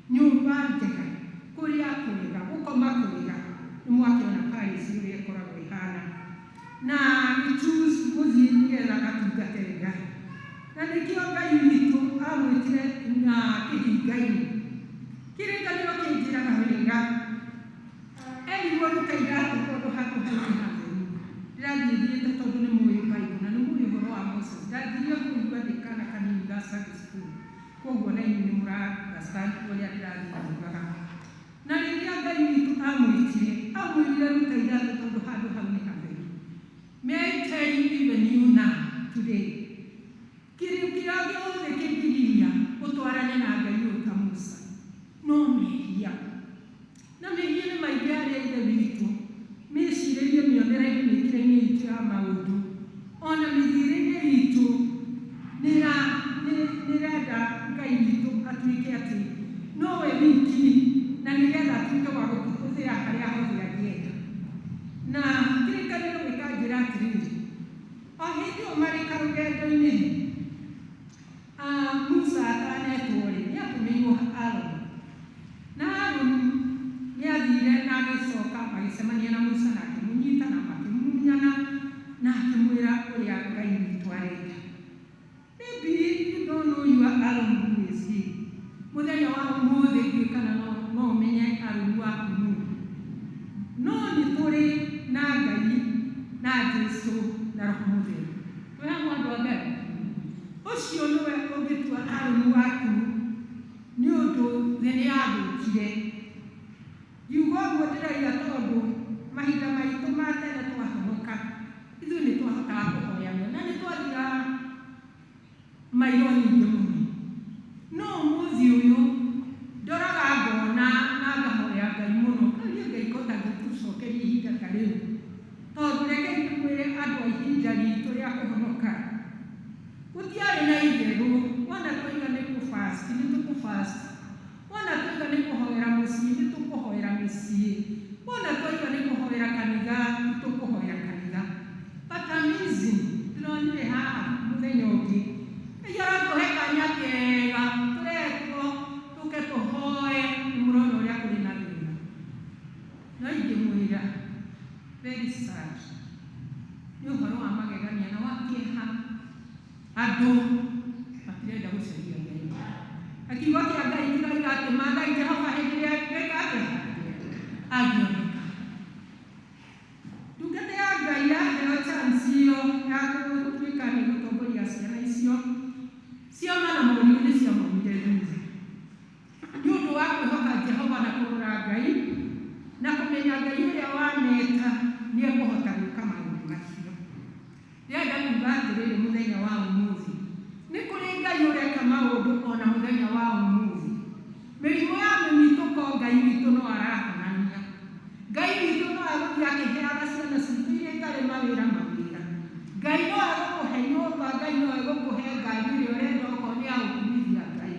nyũmba njega, kũrĩa kwega, gũkoma kwega. Nĩ mwakĩona Paris ũrĩa ĩkoragwo ĩhana, na agĩ-choose gũthiĩ nĩgetha agatungate Ngai. Na nĩkĩo Ngai witũ amwĩtire na kĩhinga-inĩ. Kĩrĩkanĩro kĩnjĩraga wega, erirwo ruta iratũ tondũ handũ hau nĩ hatheru. Ndĩrathiĩ thiĩte tondũ nĩ mũĩ Bible na nĩ mũĩ ũhoro wa Moses. Ndanjirie kũigua ndĩ kana kanini ga Sunday school, koguo na inyuĩ nĩ mũra understand ũrĩa ndĩrathiĩ ngiugaga. Na rĩrĩa Ngai witũ amwĩtire, amwĩrire ruta iratũ tondũ handũ hau nĩ hatheru. May I tell you even you now today, kĩrĩa kĩrĩa gĩothe kĩngĩgiria ũtwarane na Ngai ũyũ ta Musa no mehia. Na mehia nĩ maingĩ arĩa ithe witũ, mĩcirĩrie, mĩonere-inĩ, mĩkĩre-inĩ itũ ya maũndũ, ona mĩthiĩre-inĩ itũ nĩrenda Ngai witũ atuĩke atĩ nowe wiki, na nĩgetha atuĩke wa gũtũhũthĩra harĩa hothe angĩenda. Na kĩrĩkanĩro gĩkanjĩra atĩrĩrĩ, o hĩndĩ ĩyo marĩ karũgendo-inĩ, Musa atanetwo rĩ, nĩ atũmĩirwo Harũni. Na Harũni nĩ athire na agĩcoka magĩcemania na Musa na akĩmũnyita na makĩmumunyana na akĩmwĩra ũrĩa Ngai witũ arenda. Maybe you don't know your Aaron, who is he. Mũthenya wa ũmũthĩ ndiũĩ kana no ũmenye Harũni waku nũ. No nĩ tũrĩ na Ngai na Jesũ na Roho Mũtheru. Twĩ hamwe andũ a Ngai? Ũcio nĩwe ũngĩtua Harũni waku nĩ ũndũ thĩ nĩ yathũkire. Ngiuga ũguo ndĩrauga tondũ mahinda maitũ ma tene twahonoka, ithuĩ nĩ twahotaga kũhoyana na nĩ twathiaga mairo nyingĩ mũno. No ũmũthĩ ũyũ ndoraga ngona na ngahoya Ngai mũno, ngaria Ngai ko tangĩtũcokeria ihinda ta rĩu. Tondũ reke ndĩmwĩre andũ a ihinda ritũ rĩa kũhonoka, gũtiarĩ na itherũ. Wona twaiga nĩ kũ-fast, nĩ tũkũ-fast. Wona twaiga nĩ kũhoera mũciĩ, nĩ tũkũhoera mĩciĩ. Wona twaiga nĩ kũhoera kanitha, nĩ tũkũhoera kanitha. But amazing, ndĩronire haha mũthenya ũngĩ, Ngai aratũhe kanya kega, tũretwo tũke tũhoe, nĩ mũrona ũrĩa kũrĩ na thĩna. No ingĩmwĩra, very sad, nĩ ũhoro wa magegania na wa kĩeha, andũ matirenda gũcaria Ngai. Na kiugo kĩa Ngai kĩroiga atĩ mathai Jehova hĩndĩ ĩrĩa angĩka atĩa? Angĩoneka. Ndungata ya Ngai yaheo chance ĩyo ya gũtuĩka nĩ gũtongoria ciana icio, ciama na morirũ nĩ ciamaumire thutha. Nĩ ũndũ wa kwĩhoka Jehova na kũrora Ngai na kũmenya Ngai ũrĩa wameta nĩ ekũhota gwĩka maũndũ macio. Ndĩrenda kuga atĩrĩrĩ mũthenya wa ũmũthĩ, nĩ kũrĩ Ngai ũreka maũndũ ona mũthenya wa ũmũthĩ. Mĩrimũ ya mĩmitũko Ngai witũ no arahonania. Ngai witũ no agũthiĩ akĩheaga ciana citũ iria itarĩ mawĩra mawĩra. Ngai no agũkũhe nyũmba, Ngai no agũkũhe ngari ĩrĩa ũrenda okorwo nĩ ya gũkumithia Ngai.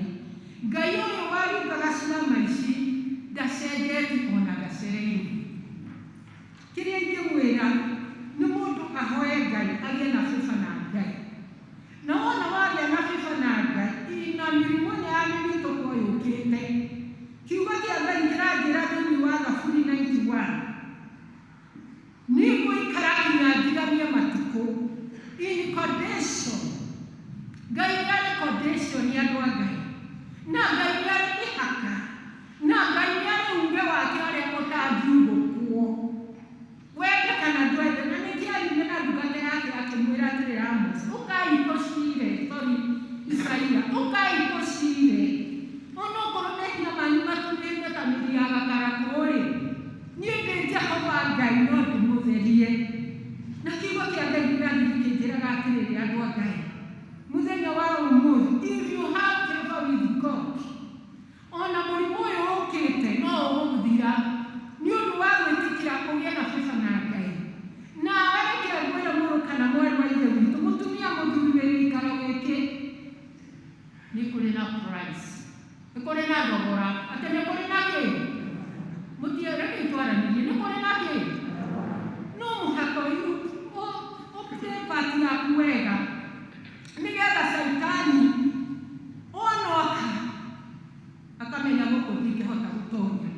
Ngai ũyũ waringaga ciama ici ndacenjetie. Ngwĩra nĩ mũndũ ahoe Ngai agĩe na favor na Ngai. Na wona wagĩa na favor na Ngai, ina mĩrimũ ĩno ya mĩmitũko yũkĩte, kiugo kĩa Ngai kĩranjĩra thĩinĩ wa Thaburi 91, nĩngũikara nginya njiganie matukũ. In condition, Ngai nĩ arĩ condition ya andũ a Ngai, na Ngai nĩ arĩ mĩhaka, na Ngai nĩ arĩ uge wake ũrĩa ũtangiugũkwo, wende kana ndwende. Na nĩkĩo aririe na ndungata yake akĩmwĩra atĩrĩ, Amos, ũkai tũcire, sorry, Isaia, ũkai tũcire, onokorwo mehia manyu matũmĩte ta mĩri ya gakarakũ-rĩ, niĩ ndĩ Jehova Ngai no ndĩmũtherie. Na kiugo kĩa Ngai kĩrathiĩ gĩkĩnjĩraga atĩrĩrĩ, andũ a Ngai, mũthenya wa ũmũthĩ, if you have favor with God, ona mũrimũ ũyũ ũkĩte no ũgũthira nĩ ũndũ wa gwĩtĩkĩra ũgĩe na favor na Ngai. Nawe reke ngwĩre, mũrũ kana mwarĩ wa ithe witũ, mũtumia, mũthuri wĩ gĩikaro gĩkĩ, nĩ kũrĩ na price, nĩ kũrĩ na thogora, atĩ nĩ kũrĩ na kĩ mũtie, reke twaranĩrie, nĩ kũrĩ na kĩ no mũhaka ũplay part yaku wega, nĩgetha caitani onoka akamenya gũkũ ndingĩhota gũtonya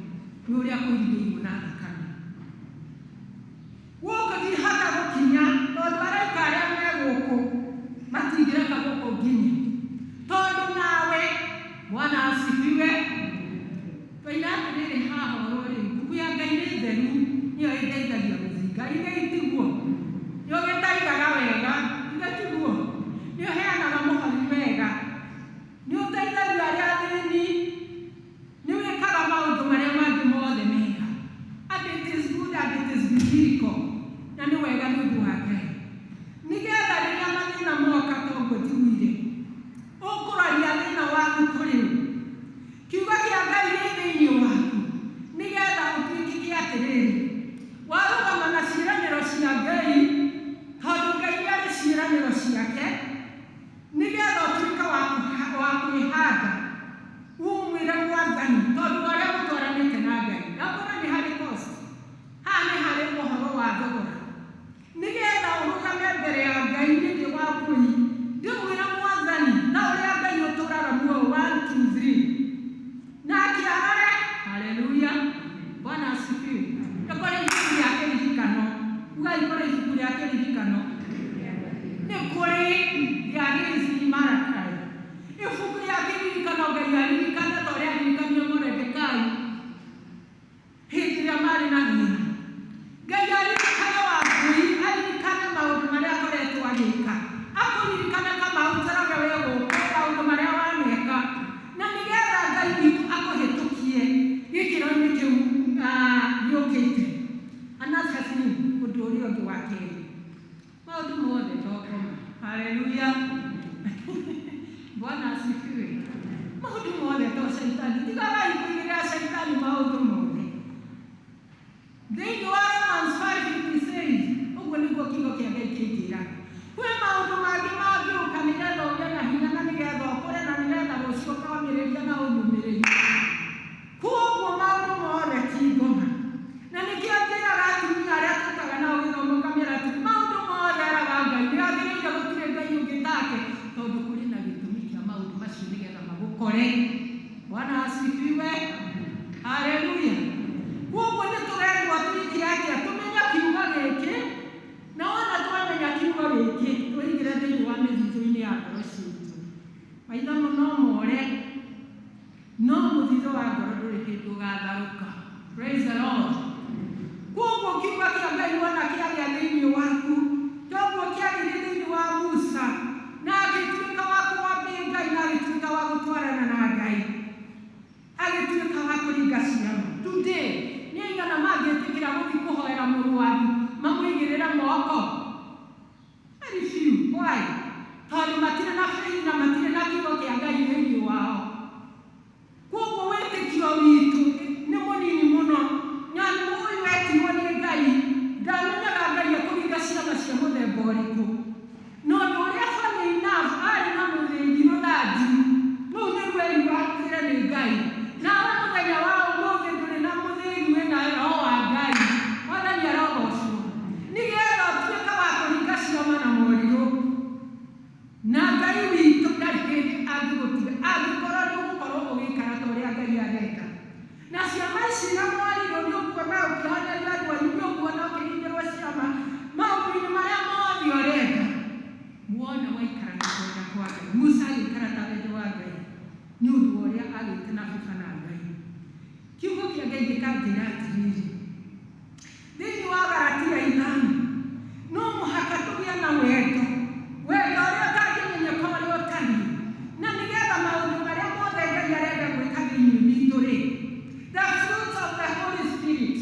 nĩ ũrĩa kũirigĩirwo na thakame, gũkũ ndihota gũkinya tondũ araika arĩa me gũkũ matingĩreka gũkũ nginye, tondũ nawe. Bwana asifiwe. Twaina atĩrĩrĩ, haha ũhoro rĩ, mbuku ya Ngai nĩ theru, nĩyo ĩndeithagia gũthinga ithe, itiguo nĩ ũgĩtaigaga wega, ithe tiguo nĩ ũheanaga mũhari wega, nĩ ũteithagia arĩa athĩni, nĩ wĩkaga maũndũ marĩa mangĩ mothe mega, and it is good and it is biblical, na nĩ wega nĩ ũndũ wa Ngai, nĩgetha rĩrĩa mathĩna moka, toguo njiguire ũkũroria thĩna waku kũrĩ ũ, kiugo kĩa Ngai gĩ thĩinĩ waku, nĩgetha ũtuĩkĩke atĩrĩrĩ, warũgama na ciĩranĩro cia Ngai, tondũ Ngai nĩ arĩ ciĩranĩro ciake, nĩgetha ũtuĩke wa kwĩhanda umwĩre Mwathani, tondũ arĩa mũtwaranĩte na Ngai na nĩ harĩ cost, haha nĩ harĩ ũhoro wa thogora, nĩgetha ũrũgame mbere ya Ngai nĩndĩ wa mbũi, ndĩmwĩra Mwathani ta ũrĩa Ngai ũtũraga muoyo, 1 2 3, na akĩarore. Haleluya, Bwana asifiwe. Nĩ kũrĩ ibuku rĩa kĩririkano, ugai kũrĩ ibuku rĩa kĩririkano, nĩ kũrĩ rĩa Marakai, ibuku rĩa kĩririkano. Ngai aririkane ta ũrĩa aririkanire Moredekai hĩndĩ ĩrĩa marĩ na thĩna. Ngai aririkane Wambui, aririkane maũndũ marĩa akoretwo agĩka, akũririkane Kamau Njoroge wĩ gũkũ, maũndũ marĩa waneka, na nĩgetha Ngai witũ akũhĩtũkie gĩkĩro-inĩ kĩu gĩũkĩte. Another thing, ũndũ ũrĩa ũngĩ wa kerĩ, maũndũ mothe to ngoma. Haleluya, Bwana asifiwe. Maũndũ mothe to caitani, tigagai kũigĩrĩra caitani maũndũ mothe. Thĩinĩ wa Romans 5:56, ũguo nĩguo kiugo kĩa Ngai kĩnjĩraga, kwĩ maũndũ mangĩ mangĩũka nĩgetha ũgĩe na hinya, na nĩgetha ũkũre, na nĩgetha rũciũ ũkomĩrĩria na ũnyũmĩrĩrie. Koguo maũndũ mothe ti ngoma, na nĩkĩo njĩraga atumia arĩa tũkaga nao gĩthomo, ngamĩra atĩ maũndũ mothe eraga Ngai nĩ agĩrĩire, gũtirĩ Ngai ũngĩ take, tondũ kũrĩ na gĩtũmi kĩa maũndũ macio nĩgetha magũkore. Bwana asifiwe. Haleluya. Koguo nĩ tũrerwo twĩke atĩa? Tũmenye kiugo gĩkĩ, na wona twamenya kiugo gĩkĩ, tũingĩre thĩinĩ wa mĩthithũ-inĩ ya ngoro citũ. Maitho no more, no mũthithũ wa ngoro ndũrĩ hĩndĩ ũgatharũka. Praise the Lord. Koguo kiugo kĩa Ngai wona kĩagĩa thĩinĩ waku, toguo kĩagĩire thĩinĩ wa Musa, na agĩtuĩka wa kũwambĩ Ngai, na agĩtuĩka wa gũtwarana na Ngai, agĩtuĩka wa kũringa ciama. Today nĩ aigana mangĩtĩkĩra gũthiĩ kũhoera mũrwaru mamũigĩrĩre moko? Very few. Why? Tondũ matirĩ na faith na matirĩ na kiugo kĩa Ngai thĩinĩ wao. Koguo wĩtĩkio witũ nĩ mũnini mũno, na nĩ ũyũ wetirwo nĩ Ngai ndamenyaga Ngai ekũringa ciama. Angĩkorwo nĩ ũgũkorwo ũgĩikara ta ũrĩa Ngai arenda. Na ciama ici na mwarirwo nĩ ũkuona ũkĩhoneria andũ anyu, nĩ ũkuona ũkĩringĩrwo ciama maũndũ-inĩ marĩa mothe ũrenda. Wona waikara na kwenda kwa Ngai. Musa agĩikara ta wendo wa Ngai nĩ ũndũ wa ũrĩa agĩte na baba na Ngai. Kiugo kĩa Ngai gĩkanjĩra atĩrĩrĩ, thĩinĩ wa Galatia 5, no mũhaka tũgĩe na wendo, wendo ũrĩa ũtangĩmenyeka ũrĩa ũtariĩ, na nĩgetha maũndũ marĩa mothe Ngai arenda gwĩka thĩinĩ witũ rĩ, the fruits of the Holy Spirit,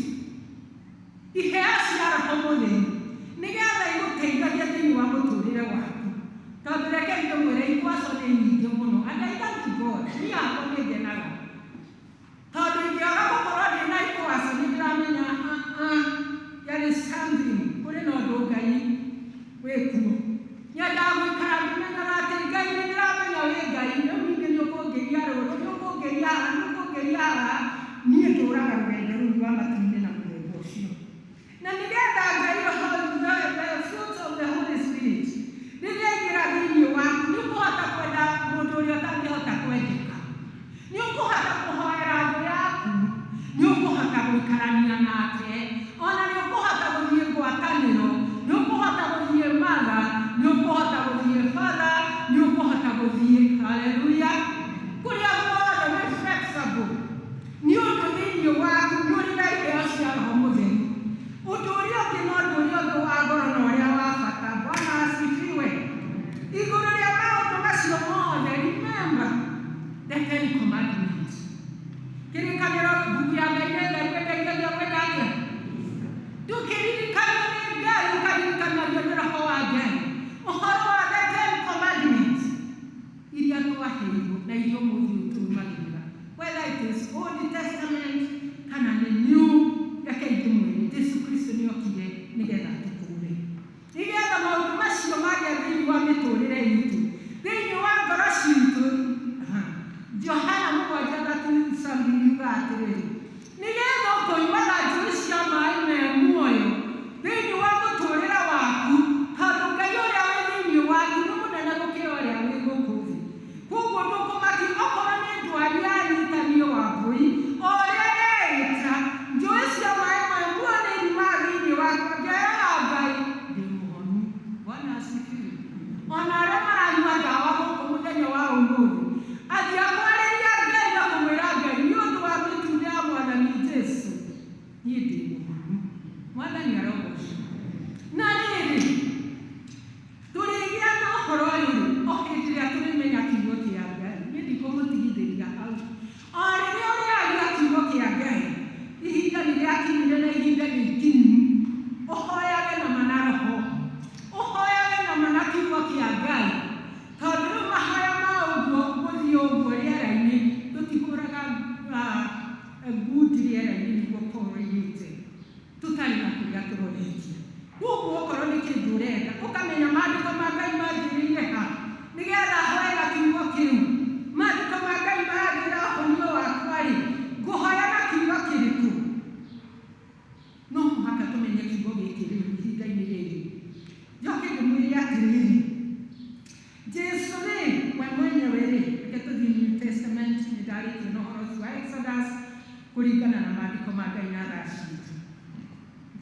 iheo cia Roho Mũtheru, nĩgetha igũteithagia thĩinĩ wa mũtũrĩre waku. Tondũ reke ndĩmwĩre, ikwaco nĩ nyingĩ mũno, and I thank God, niĩ hakwa nĩ ngenaga. Tondũ ingĩaga gũkorwo ndĩna ikwaco nĩ ndĩramenya there is something, kũrĩ na ũndũ Ngai wĩkuo. Nyendaga gũikara ngĩmenyaga atĩ Ngai nĩ ndĩramenya wĩ Ngai, rĩu ningĩ nĩ ũkũngĩria rũrũ, nĩ ũkũngĩria haha, nĩ ũkũngĩria haha, niĩ ndũraga rũgendo rũu rwa matu-inĩ na mũthemba ũcio. Na nĩgetha Ngai Roho, the fruits of the Holy Spirit, rĩrĩa aingĩra thĩinĩ waku, nĩ ũkũhota kwenda mũndũ ũrĩa ũtangĩhota kwendeka. Nĩ ũkũhota kũhoera thũ yaku, nĩ ũkũhota gũikarania nake, ona nĩ ũkũhota gũthiĩ ngwatanĩro, nĩ ũkũhota gũthiĩ matha, nĩ ũkũhota gũthiĩ batha, nĩ ũkũhota gũthiĩ haleluya, kũrĩa guothe wĩ flexible. Nĩ ũndũ thĩinĩ waku nĩ ũrĩ na iheo cia Roho Mũtheru. Ũndũ ũrĩa ũngĩ na ũndũ ũrĩa ũngĩ wa goro na ũrĩa wa bata, Bwana asifiwe. Igũrũ rĩa maũndũ macio mothe, remember the Ten Commandments. Kĩrĩkanĩro mbuku ya Ngai nĩ theru ĩteithagia gwĩka atĩa? Ndũkĩririkanio nĩ Ngai, ũkaririkanagio nĩ Roho wa Ngai. Ũhoro wa the Ten Commandments iria twaheirwo na iria ũmũthĩ ũyũ tũrũmagĩrĩra, whether it is Old Testament kana nĩ New, reke ndĩmwĩre, Jesu Kristo nĩ okire nĩgetha atũkũũre, nĩgetha maũndũ macio magĩa thĩinĩ wa mĩtũrĩre itũ, thĩinĩ wa ngoro citũ. Johana 7:37 yugaga atĩrĩrĩ, nĩgetha ũkoimaga njũĩ cia maĩ me muoyo thĩinĩ wa mũtũrĩre waku, tondũ Ngai ũrĩa wĩ thĩinĩ waku nĩ mũnene gũkĩra ũrĩa wĩ gũkũ thĩ. Koguo ndũkũmaki okorwo nĩ ndwari yanyitanio wa mbũi, o ũrĩa ũreĩta, njũĩ cia maĩ me muoyo nĩ irimaga thĩinĩ waku, ngeeraga Ngai ndĩ mũhonu. Bwana asifiwe. Ona arĩa maranyua ndawa gũkũ mũthenya wa ũmũthĩ, athiĩ akwarĩria Ngai na kũmwĩra Ngai nĩ ũndũ wa mĩtunda ya Mwathani Jesu, niĩ ndĩ mũhonu. Mwathani arogocwo. Na rĩrĩ, tũrĩgĩa na ũhoro ũyũ o hĩndĩ ĩrĩa tũrĩmenya kiugo kĩa Ngai. Niĩ ndikũmũtigithĩria hau. O rĩrĩa ũrĩaria kiugo kĩa Ngai, ihinda nĩ rĩakinyire na ihinda nĩ ikinyu, ũhoyage na ma na roho, ũhoyage na ma na kiugo kĩa Ngai, tondũ rĩu mahoya ma ũguo gũthiĩ ũguo rĩera-inĩ, tũtihũraga ngundi rĩera-inĩ nĩguo ũkorwo tũtarĩ na kũrĩa tũroretie. Koguo okorwo nĩ kĩndũ ũrenda, ũkamenya maandĩko ma Ngai manjĩrĩire ha, nĩgetha hoe na kiugo kĩu. Maandĩko ma Ngai maranjĩra ũhonio wakwa rĩ, ngũhoya na kiugo kĩrĩkũ? No mũhaka tũmenye kiugo gĩkĩ rĩu ihinda-inĩ rĩrĩ. Njoke ndĩmwĩre atĩrĩrĩ, Jesu rĩ, we mwenyewe rĩ, reke tũthiĩ New Testament, nĩ ndarĩkia na ũhoro ũcio wa Exodus kũringana na maandĩko ma Ngai na thaa citũ.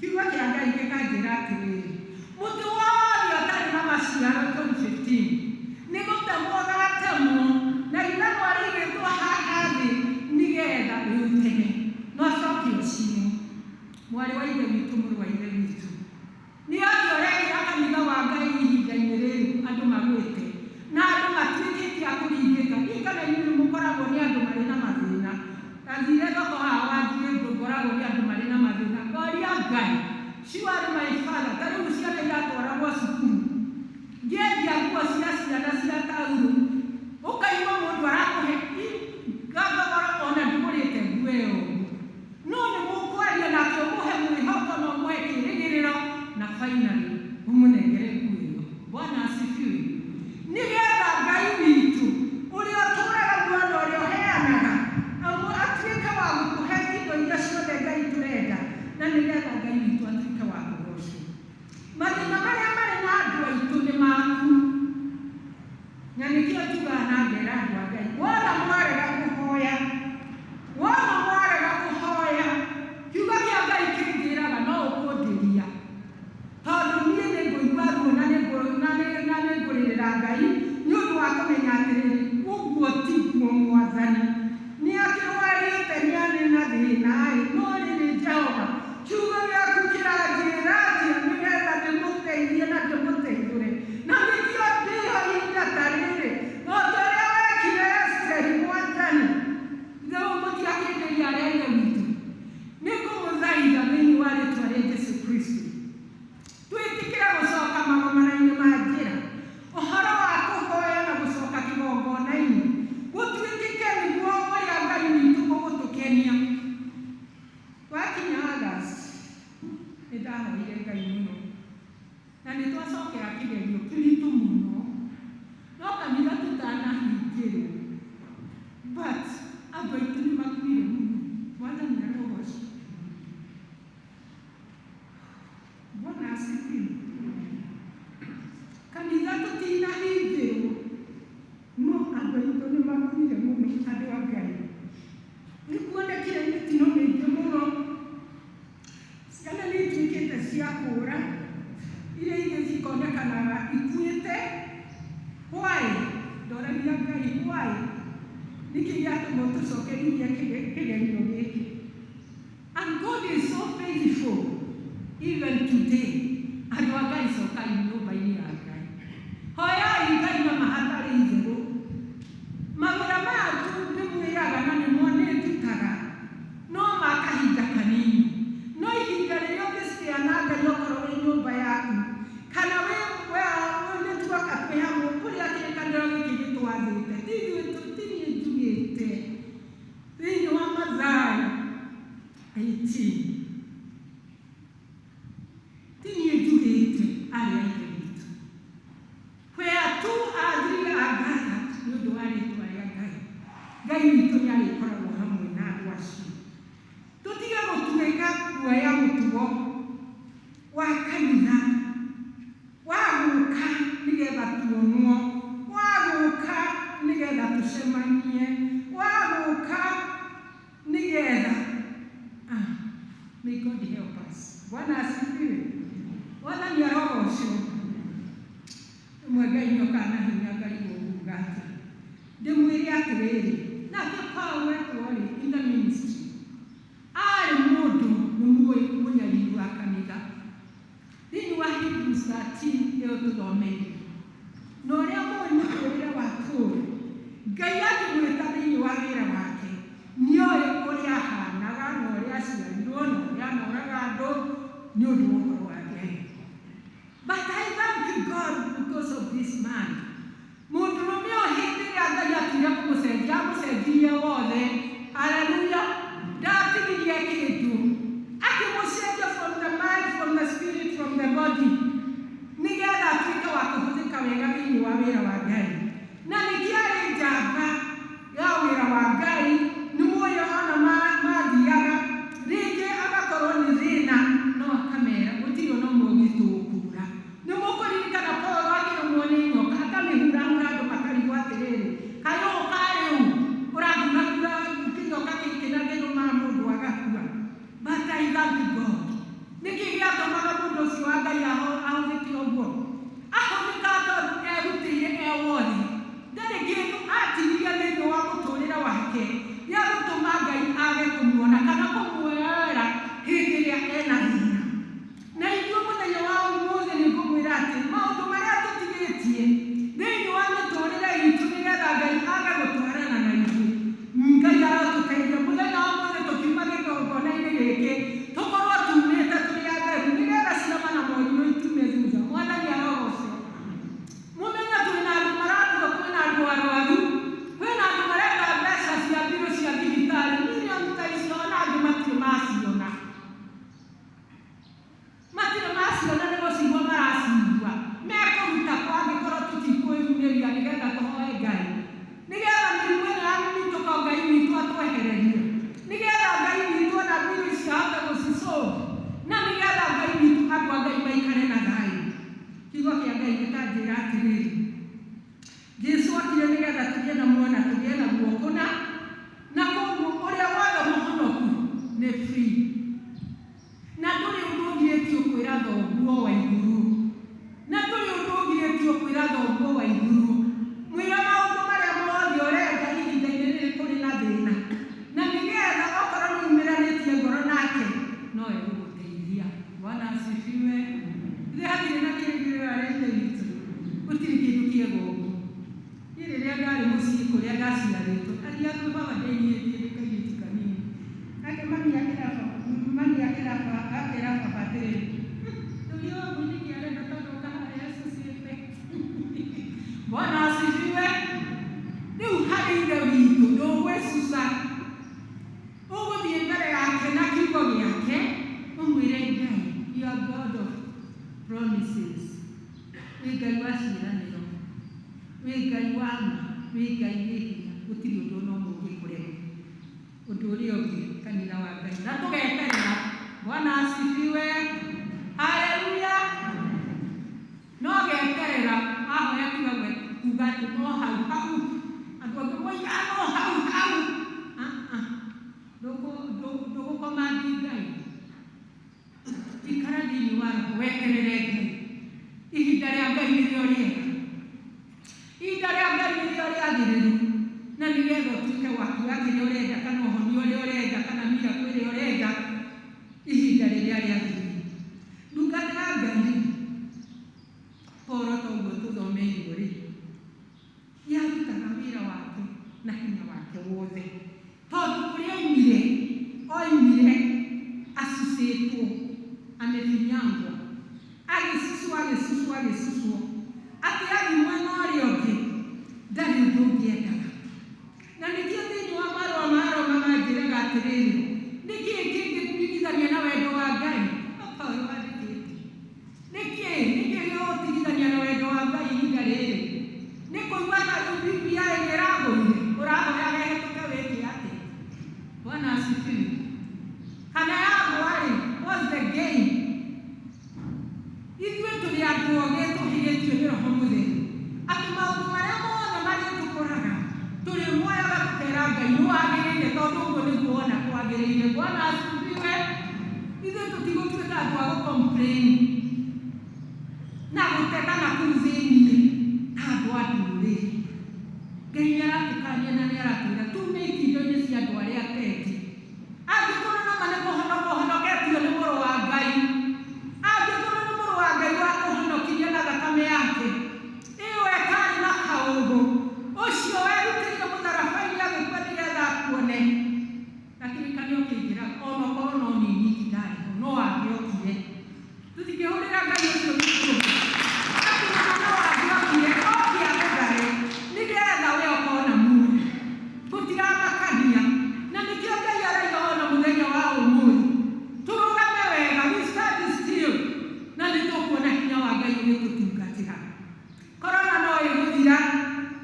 Kiugo kĩa Ngai gĩkanjĩra atĩrĩrĩ, mũtĩ wothe ũtarĩ na maciaro, John 15, nĩ gũtemwo ũgatemwo na ithanwa rĩigĩtwo haha thĩ nĩgetha rĩũteme na ũcoke ũcinwo. Mwarĩ wa Ithe witũ, mũrũ wa Ithe witũ, nĩ atĩa ũrekĩra kanitha wa Ngai ihinda-inĩ rĩrĩ andũ magwĩte na andũ matuĩkĩte a kũringĩka? Ndiũĩ kana inyuĩ mũkoragwo nĩ andũ marĩ na mathĩna. Ndathire thoko haha wanjie ngoragwo nĩ andũ marĩ na mathĩna. Ngoria Ngai, surely my father, ta rĩu ciana iratwaragwo Ngai, why nĩkĩ gĩatũma ũtũcokerithia kĩgerio gĩkĩ? And God is so faithful even today. Andũ a Ngai, cokai nyũmba-inĩ ya Ngai, hoyai Ngai na mahatarĩ itherũ. Mawĩra maya tu ndĩmwĩraga na nĩmo nĩ ndutaga no ma kahinda kanini, no ihinda rĩrĩa ũngĩcikia na Ngai, okorwo wĩ nyũmba yaku kana wĩ nĩ tuoka twĩ hamwe, kũrĩa kĩrĩkanĩro gĩkĩ gĩtwathĩte, ti ithuĩ ti niĩ njugĩte, thĩinĩ wa Mathayo 18, ti niĩ njugĩte, arĩ a Ithe witũ, "Where two or three are gathered nĩ ũndũ wa rĩtwa rĩa Ngai, Ngai witũ nĩ arĩkoragwo hamwe na andũ acio." Tũtige gũtuĩka kuoya mũtugo wa kanitha wa gũka nĩgetha tuonwo, wa gũka nĩgetha tũcemanie, wa gũka nĩgetha ah, may God help us. Bwana asifiwe. Mwathani arogocwo. Rĩmwe Ngai nĩokaga na hinya ngarigwo nguga atĩ ndĩmwĩre atĩrĩrĩ, nake Paul etwo rĩ in the ministry arĩ mũndũ nĩ mũnyariri wa kanitha. Thĩinĩ wa Hebrews 13 ĩyo tũthomeire na ũrĩa mũĩ mũtũrĩre wa Paul, Ngai akĩmwĩta thĩinĩ wa wĩra wake, nĩoĩ ũrĩa ahanaga na ũrĩa aciarirwo na ũrĩa anoraga andũ nĩ ũndũ wa ũhoro wa Ngai. But I thank God because of this man. Mũndũrũme ũyũ, hĩndĩ ĩrĩa Ngai atuire kũmũcenjia, amũcenjirie wothe. Haleluya. Ndatigirie kĩndũ, akĩmũcenjia from the mind, from the spirit, from the body, nĩgetha atuĩke wa kũhũthĩka wega thĩinĩ wa wĩra wa Ngai. Na nĩkĩ arĩ njamba ya wĩra wa Ngai? Nĩ mũĩ ona mathiaga rĩngĩ agakorwo nĩ thĩna, no akamera gũtirĩ ona ũmwe ũgĩtũkura. Nĩ mũkũririkana Paul akĩrũmwo nĩ nyoka, akamĩhurahura, andũ makarigwo atĩrĩrĩ, kaĩ ũũ karĩu ũrahurahura kĩnyoka gĩkĩ na kĩrũmaga mũndũ agakua? But I thank God. Nĩkĩ gĩatũmaga mũndũ ũcio wa Ngai ahũthĩke ũguo? Ahũthĩkaga tondũ erutĩire e wothe, ndarĩ kĩndũ atigirie thĩinĩ wa mũtũrĩre wake gĩa gũtũma Ngai age kũmuona kana kũmuoera hĩndĩ ĩrĩa ena thĩna. Na ithuĩ mũthenya wa ũmũthĩ nĩ ngũmwĩra atĩ maũndũ marĩa tũtigĩtie thĩinĩ wa mĩtũrĩre itũ nĩgetha Ngai age gũtwarana na ithuĩ, Ngai arotũteithia mũthenya wa ũmũthĩ tũkiuma gĩgongona-inĩ gĩkĩ tũkorwo tumĩte tũrĩ atheru, nĩgetha ciama na morirũ itume thutha. Mwathani arogocwo. Mũmenye twĩna andũ maratua, kwĩna andũ arwaru, kwĩna andũ marenda mbeca cia mbirũ cia thibitarĩ, mirioni ta icio, ona angĩ matirĩ maciona, matirĩ maciona, nĩ gũcigua maracigua mekũruta kwa angĩkorwo tũtikwĩyumĩria nĩgetha tũhoe Ngai, nĩgetha mĩrimũ ĩno ya mĩmitũko Ngai witũ atwehererie, nĩgetha Ngai witũ ona mbirũ icio ahote gũcisolve, na nĩgetha Ngai witũ, andũ a Ngai maikare na thayũ. Kiugo kĩa Ngai gĩkanjĩra atĩrĩrĩ, Jesu okire nĩgetha tũgĩe na muona, tũgĩe naguo kũna, na koguo ũrĩa wothe mũhonoku nĩ free, na ndũrĩ ũndũ ũgirĩtio kwĩra thoguo wa igũrũ, na ndũrĩ ũndũ ũgirĩtio kwĩra thoguo wa igũrũ. Mwĩra maũndũ marĩa mothe ũrenda ihinda-inĩ rĩrĩ kũrĩ na thĩna, na nĩgetha okorwo nĩ umĩranĩtie ngoro nake, no egũgũteithia. Bwana asifiwe. Ithuĩ hatirĩ na kĩrĩgĩrĩro, arĩa Ithe witũ, gũtirĩ kĩndũ kĩega ũguo. Niĩ rĩrĩa ndarĩ mũciĩ kũrĩa ndaciarĩtwo, athiaga kwĩ baba ndeinyĩtie ndĩ kairĩtu kanini, nake mami akĩra akĩra baba atĩrĩrĩ, "Ndũria wa mũinĩki arenda tondũ oka harĩa acũcĩte." Bwana asifiwe. Rĩu harĩ Ithe witũ ndũgwĩcuca, ũgũthiĩ mbere yake na kiugo gĩake, ũmwĩre, "Ngai, you are God of promises, wĩ Ngai wa ciĩranĩro, wĩ Ngai wa ma, wĩ Ngai wĩ hinya, gũtirĩ ũndũ ona ũmwe ũngĩkũrema." Ũndũ ũrĩa ũngĩ, kanitha wa Ngai, na tũgeterera. Bwana asifiwe. Haleluya. No geterera ahoya tiga kuga atĩ no hau hau, andũ angĩ moigaga no hau hau. Ah, ah. Ndũgũkomandi Ngai, ikara thĩinĩ wa roho, weterere Ngai. Ihinda rĩa Ngai nĩrĩo rĩega, ihinda rĩa Ngai nĩrĩo rĩagĩrĩru. rĩagĩrĩru na nĩgetha ũtuĩke wa kuoya kĩrĩa ũrenda kana ũhonia ũrĩa ũrenda kana miracle ĩrĩa ũrenda ihinda rĩrĩa rĩagĩrĩire. Ndungata ya Ngai rĩ, Paul ta ũguo tũthomeirwo rĩ, yarutaga wĩra wake na hinya wake wothe tondũ kũrĩa oimire oimire acucĩtwo amefinyangwo agĩcucwo agĩcucwo agĩcucwo atĩ athiĩ mwena ũrĩa ũngĩ ndarĩ ũndũ ũngĩendaga. Na nĩkĩo thĩinĩ wa marũa ma Roma manjĩraga atĩrĩrĩ, nĩkĩĩ kĩngĩtigithania na wendo wa Ngai? No Paulo wandĩkĩte. Nĩkĩĩ nĩkĩĩ gĩgũtigithania na wendo wa Ngai ihinda rĩrĩ? Nĩ kũigua ta rĩu BBI nĩ ĩragũire, ũrahoyaga ĩhĩtũke wĩke atĩa? Bwana asifiwe. Kana yagũa rĩ, what's the gain? Ithuĩ tũrĩ andũ ogĩ tũhĩgĩtio nĩ Roho Mũtheru atĩ maũndũ marĩa mothe marĩa tũkoraga tũrĩmoyaga tũkera Ngai nĩ wagĩrĩire tondũ ũguo nĩguo wona kwagĩrĩire. Bwana asifiwe. Ithuĩ tũtigũtuĩka andũ a gũ-complain na gũteta na kũu thĩiniĩ ta andũ a ndũrĩrĩ. Ngai nĩ aratũkania na nĩ aratwĩra tume itindo-inĩ cia andũ arĩa atendi. Angĩkorwo nama nĩ kũhonoka ũhonoketio nĩ mũrũ wa Ngai, angĩkorwo nĩ mũrũ wa Ngai wakũhonokirie na thakame yake, ĩyo ĩtarĩ na kaũgũ, ũcio werutĩire mũtharaba-inĩ agĩkua nĩgetha akuone. Na kĩrĩkanĩro kĩnjĩraga ona okorwo no niĩ nyiki ndarĩ ho, no angĩokire. Tũtingĩhũrĩra Ngai ũcio witũ. Atĩ ona no angĩokire, oke agũthare nĩgetha we ũkona muoyo. Gũtiramakania. Na nĩkĩo Ngai araiga ona mũthenya wa ũmũthĩ. Tũrũgame wega, we stand still. Na nĩ tũkuona hinya wa Ngai ũgĩtũtungatĩra. Korona no ĩgũthira,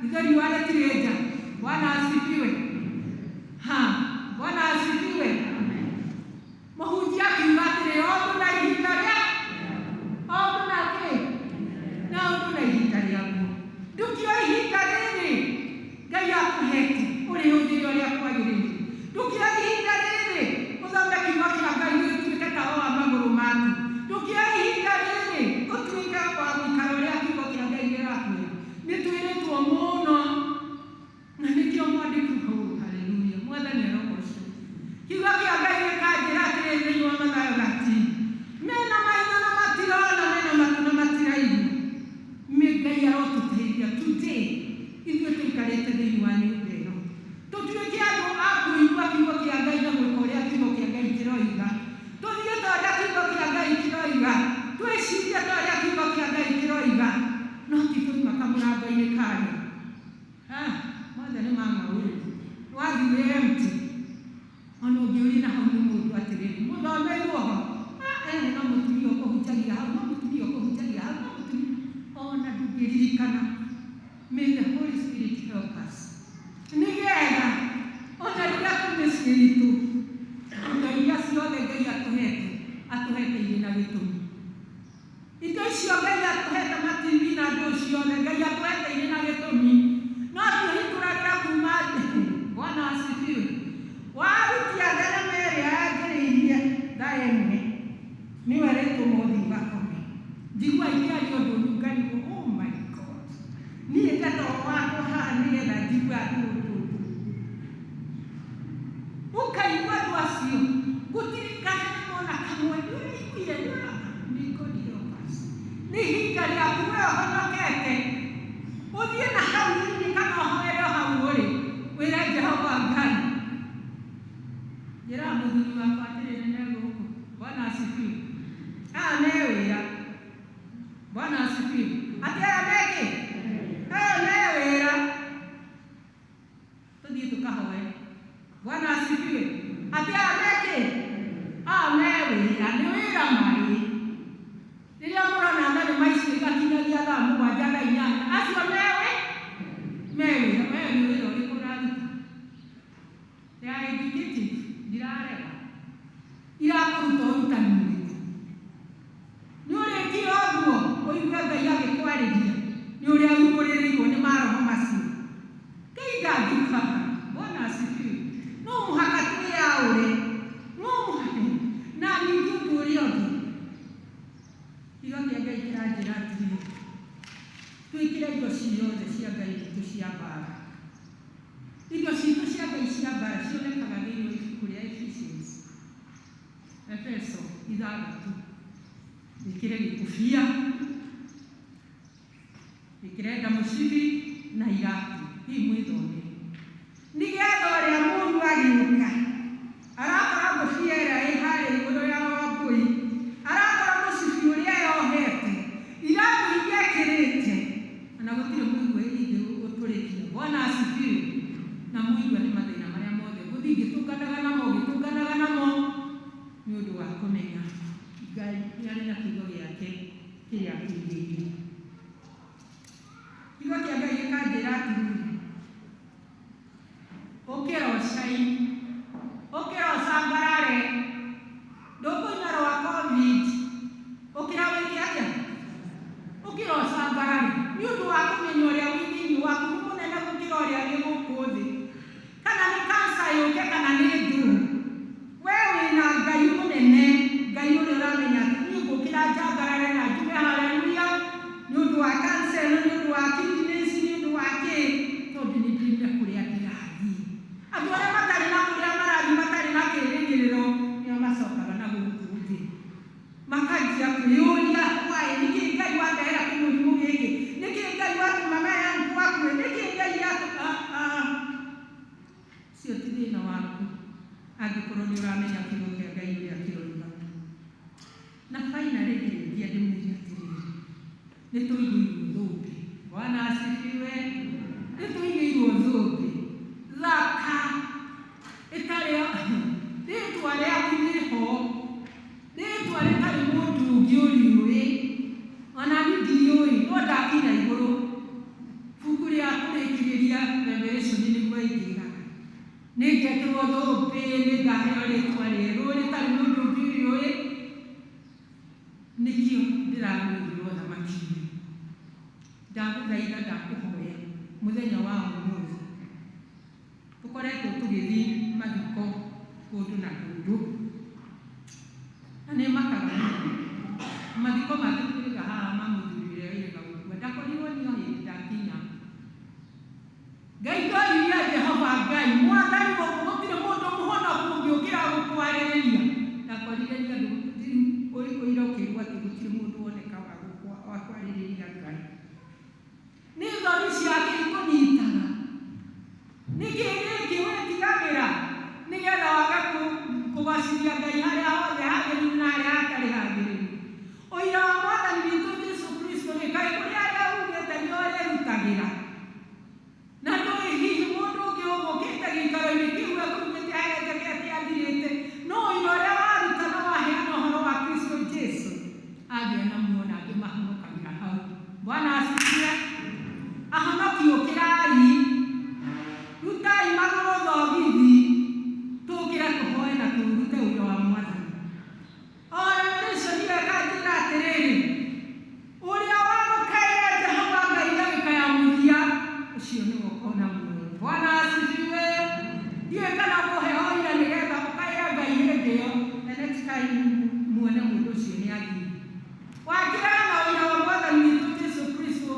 ithe riũa rĩtirĩ nja. Bwana asifiwe. Ha, Bwana asifiwe. Mũhunjia akiuga atĩrĩ, o ũndũ na ihinda rĩa o ũndũ na kĩ na ũndũ na ihinda rĩaguo. Ndũkĩoe ihinda rĩrĩ Ngai akũhete ũrĩhũthĩre ũrĩa kwagĩrĩire. Ndũkĩoe ihinda rĩrĩ ũthome kiugo kĩa Ngai gĩtuĩke tawa wa magũrũ maku. Ndũkĩoe ihinda rĩrĩ ũtuĩke wa gũikara ũrĩa kiugo kĩa Ngai kĩrakwĩra. Nĩ twĩrĩtwo mũno na nĩkĩo mwandĩki hau, haleluya, Mwathani arogocwo. Kiugo kĩa Ngai gĩkanjĩra atĩrĩrĩ thĩinĩ wa Mathayo gati, mena maitho na matirona, mena matũ na matiraigua. Nĩ Ngai arotũteithia today ithuĩ tũikarĩte thĩinĩ wa nyũmba ĩno tũtuĩke andũ a kũigua kiugo kĩa Ngai na gwĩka ũrĩa kiugo kĩa Ngai kĩroiga. Tũthiĩ ta ũrĩa kiugo kĩa Ngai kĩroiga, twĩcirie ta ũrĩa kiugo kĩa Ngai kĩroiga, no ti tũima kamũrango-inĩ karĩa. Ha, mothe nĩ mang'aũrũ. Wathiĩ wĩ empty. Ona ũngĩũria na hau nĩ mũndũ atĩrĩrĩ, mũthomeirwo ho? Ah, eh, no mũtumia ũkũhunjagia hau, no mũtumia ũkũhunjagia hau, no mũtumia. Ona ndũngĩririkana. May the Holy Spirit help us. Nĩgetha ona rĩrĩa twĩ mĩciĩ itũ, indo iria ciothe Ngai atũhete, atũhete irĩ na gĩtũmi. Indo icio Ngai atũhete ma TV na andũ ciothe, Ngai atũhete irĩ na gĩtũmi. No twĩhingũragĩra kuma Bwana asifiwe. Warutia thenema ĩrĩa yanjĩrĩirie thaa ĩmwe, nĩwe rĩtwo ũthiĩ ũgakome. Njigua ikĩaria ũndũ ngarigwo, oh my God. Niĩ ndeto wakwa haha nĩgetha njigue atĩ ũndũ ũndũ. Ũkaigua andũ acio gũtirĩ gathenema ona kamwe nĩ ũraiguire nĩ ũra May God help us. Nĩ ihinda rĩaku we ũhonokete ũthiĩ na hau thĩinĩ kana ũhoere o hau ũrĩ wĩre Jehova Ngai njĩraga mũthuri wakwa atĩrĩrĩ ne gũkũ. Bwana asifiwe. Aya me wĩra. Bwana asifiwe. Atĩ aya me kĩ? Aya me wĩra. Tũthiĩ tũkahoe. Bwana asifiwe. Atĩ aya me kĩ? Aya me wĩra. Nĩ wĩra marĩ. Rĩrĩa mũrona thenema icio igakinyagia thaa mũgwanja thaa inyanya, acio mewe me wĩra. We nĩ wĩra ũrĩkũ ũraruta? They are educative, ndirarega. Irakũruta ũrutani ũrĩkũ? Nĩ ũrĩkire ũguo ũigue Ngai agĩkwarĩria nĩ ũrĩa ũihũrĩrĩirwo nĩ maroho macio. Ngai ndangĩkaga. Bwana asifiwe. No mũhaka twĩyaũre. No mũhaka. Na ningĩ ũndũ ũrĩa ũngĩ, kiugo kĩa Ngai kĩranjĩra atĩrĩrĩ, twĩkĩre indo ciothe cia Ngai witũ cia mbaara. ithathatũ, wĩkĩre gĩkũbia, wĩkĩre ndamũcibi na iratũ, hihi mwĩthomere nĩgetha ũrĩa mũru agĩũka arakora ngũbia ĩrĩa ĩ harĩa igũrũ ya Wambũi, arakora mũcibi ũrĩa yohete, iratũ iria ekĩrĩte, ona gũtirĩ mũigua ingĩũtũrĩkia. Bwana asifiwe. Na mũigua nĩ mathĩna marĩa mothe ngũthiĩ ngĩtũnganaga namo, ngĩtũnganaga namo nĩ ũndũ wa kũmenya Ngai nĩ arĩ na kiugo gĩake kĩrĩa akũigĩire. Kiugo kĩa Ngai gĩkanjĩra atĩrĩrĩ, ũkĩra ũcai, ũkĩra ũcangarare, ndũkũina rwa COVID, ũkĩra wĩke atĩa? Ũkĩra ũcangarare nĩ ũndũ wa kũmenya ũrĩa wĩ thĩinĩ waku nĩ mũnene gũkĩra ũrĩa wĩ gũkũ thĩ. Kana nĩ kansa yũke kana nĩ ndũũ, we wĩna Ngai mũnene, Ngai ũrĩa ũramenya atĩ niĩ ngũkĩra njangarare na njuge haleluya nĩ ũndũ wa kansa ĩno, nĩ ũndũ wa kidneys, nĩ ũndũ wa kĩ, tondũ nĩ ndĩna kũrĩa ndĩrathiĩ. Andũ arĩa matarĩ na kũrĩa marathiĩ, matarĩ na kĩĩrĩgĩrĩro, nĩo macokaga na gũkũ thĩ makanjia kwĩyũria why, nĩkĩ Ngai wandehera kĩmũrimũ gĩkĩ, nĩkĩ Ngai watũma maya akue, nĩkĩ Ngai atũma. Ũcio ti thĩna waku angĩkorwo nĩ ũramenya kiugo kĩa Ngai ũrĩa kĩroiga. Na finally ngĩrĩkia ndĩmwĩre atĩrĩrĩ, nĩ tũigĩirwo thũmbĩ. Bwana asifiwe. Nĩ tũigĩirwo thũmbĩ thaka ĩtarĩ rĩtwa rĩaku nĩho, rĩtwa rĩtarĩ mũndũ ũngĩ ũrĩũĩ, ona niĩ ndiriũĩ, no ndakinya igũrũ ibuku rĩa kũrĩkĩrĩria Revelation nĩguo ĩnjĩraga nĩ ngekĩrwo thũmbĩ, nĩ ngaheo rĩtwa rĩerũ rĩtarĩ mũndũ ũngĩ ũrĩũĩ. Nĩkĩo ndĩramwĩrĩra ũthamaki ũyũ. Ndagũthaitha, ndakũhoya mũthenya wa ũmũthĩ tũkoretwo tũgĩthiĩ mathiko kũndũ na kũndũ, na nĩ makaga mũno. Mathiko mangĩ twĩrĩga haha ma mũthuri ũrĩa wĩrĩga gũkua, ndakorirwo nĩ o hĩndĩ ndakinya. Ngai ndoririe Jehova Ngai mwathani gũkũ gũtirĩ mũndũ mũhonoku ũngĩũkĩra gũkwarĩrĩria. Ndakorire nĩ andũ ũira ũkĩrwo atĩ gũtirĩ mũndũ woneka wa kwarĩrĩria Ngai. Nĩ thoni ciake ikũnyitaga. Nĩkĩ gĩkĩ wĩtigagĩra nĩgetha wage kũgocithia Ngai harĩa hothe hagĩrĩru na harĩa hatarĩ hagĩrĩru? Ũira wa mwathani witũ Jesu Kristo rĩ, kaĩ kũrĩ arĩa ugĩte nĩ ũrĩrutagĩra? Na ndũĩ hihi mũndũ ũngĩ ũgũkĩte gĩikaro-inĩ kĩu ekũrugĩte harĩa njake atĩ athirĩte, no ũira ũrĩa waruta na waheana ũhoro wa Kristo Jesu agĩa na muoyo na angĩ mahonokagĩra hau. Bwana asifiwe. Ahonoki ũkĩrai, rutai magũrũ thogithi, tũkĩre tũhoe na tũrute ũira wa mwathani. O Revelation ĩyo ĩkanjĩra atĩrĩrĩ, ũrĩa wagũkaĩra Jehova Ngai ndagĩka ya mũthia, ũcio nĩwe ũkona muoyo. Bwana asifiwe. Ndiũĩ kana ũkũheo ũira nĩgetha ũkaĩre Ngai hĩndĩ ĩyo, the next time muone mũndũ ũcio nĩ athiĩ. Wakĩraga na ũira wa mwathani witũ Jesu Kristo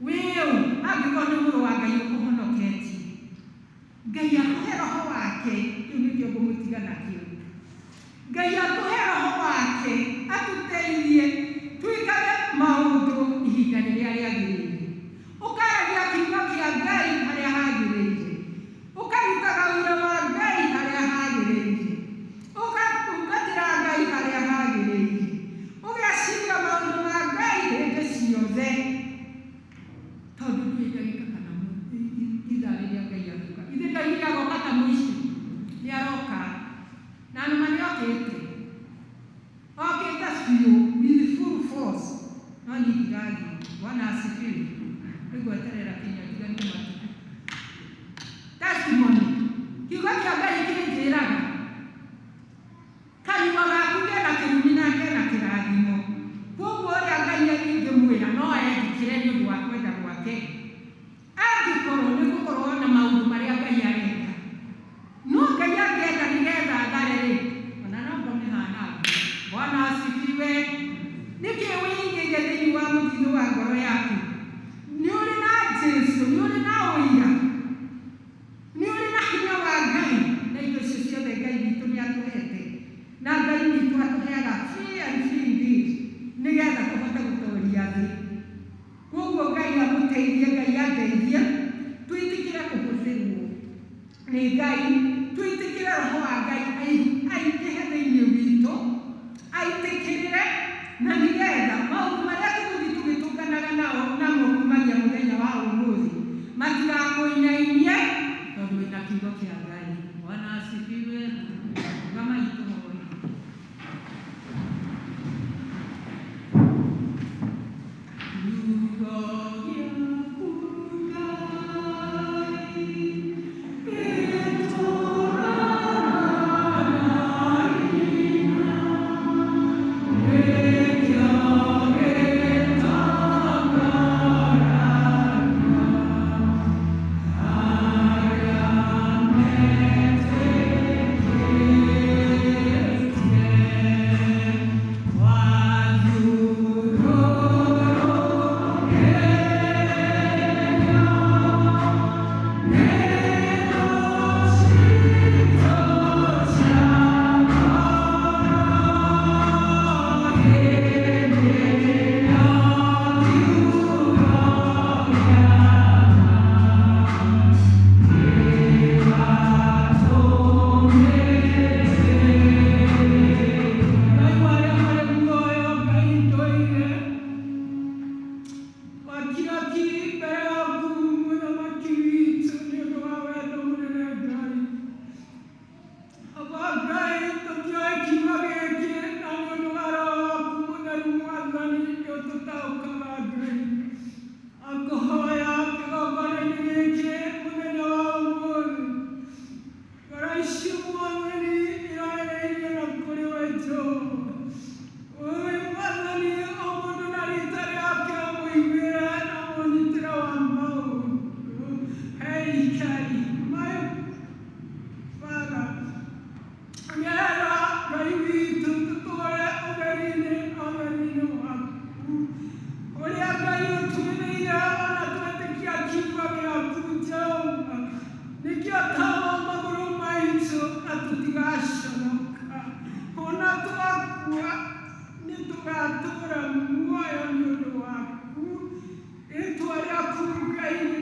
wĩũ, angĩkorwo nĩ mũrũ wa Ngai ũkũhonoketie. Ngai akũhe roho wake, kĩu nĩkĩo ngũmũtiga nakĩo. Ngai atũhe roho wake atũteithie twĩkage maũndũ ihinda rĩrĩa rĩagĩrĩire. Ũkaragia kiugo kĩa Ngai harĩa hagĩrĩire, ũkarutaga ũira wa Ngai harĩa hagĩrĩire, ũgatungatĩra Ngai harĩa hagĩrĩire, ũgeciria maũndũ ma Ngai hĩndĩ ciothe, tondũ ndũĩ ndagĩka kana ithaa rĩrĩa Ngai agĩũka. Ithe Ngai agoka ta mũici, nĩ aroka na nĩma nĩ okĩte, okĩte biũ with full force, no niĩ ndirathiĩ. Bwana asifiwe. Nĩngweterera kinya ndiganie matukũ. Testimony, kiugo kĩa Ngai kĩnjĩraga kanua gaku kena kĩrumi na kena kĩrathimo. Koguo ũrĩa Ngai ingĩmwĩra no endĩkĩre nĩ ũndũ wa kwenda gwake, angĩkorwo nĩ gũkorwo na maũndũ marĩa Ngai arenda. No Ngai angĩenda nĩgetha thare rĩ, ona no ngome hana ũguo. Bwana asifiwe. Nĩkĩ wĩigĩire thĩinĩ wa mũthithũ wa ngoro yaku? Nĩ ũrĩ na Jesu, nĩ ũrĩ na Kiugo kĩa Ngai. Bwana asifiwe. Rũgama itũhoe. Kiugo gĩaku Ngai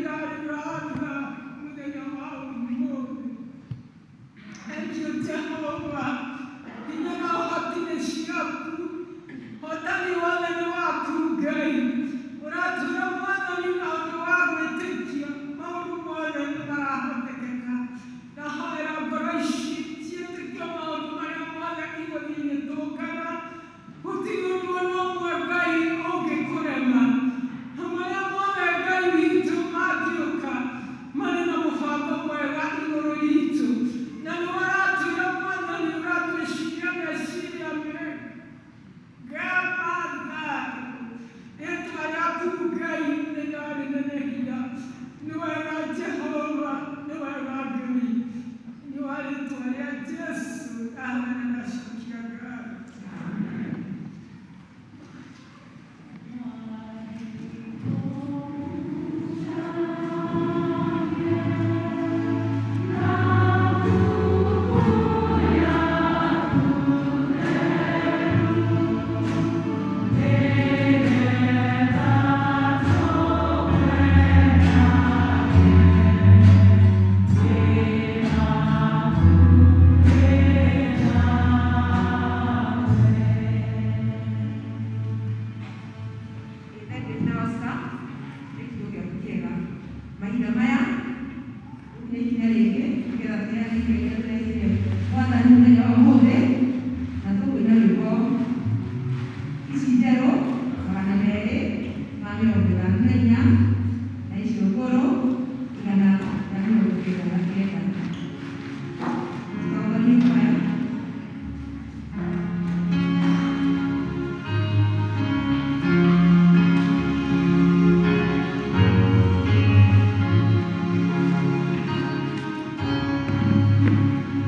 Thank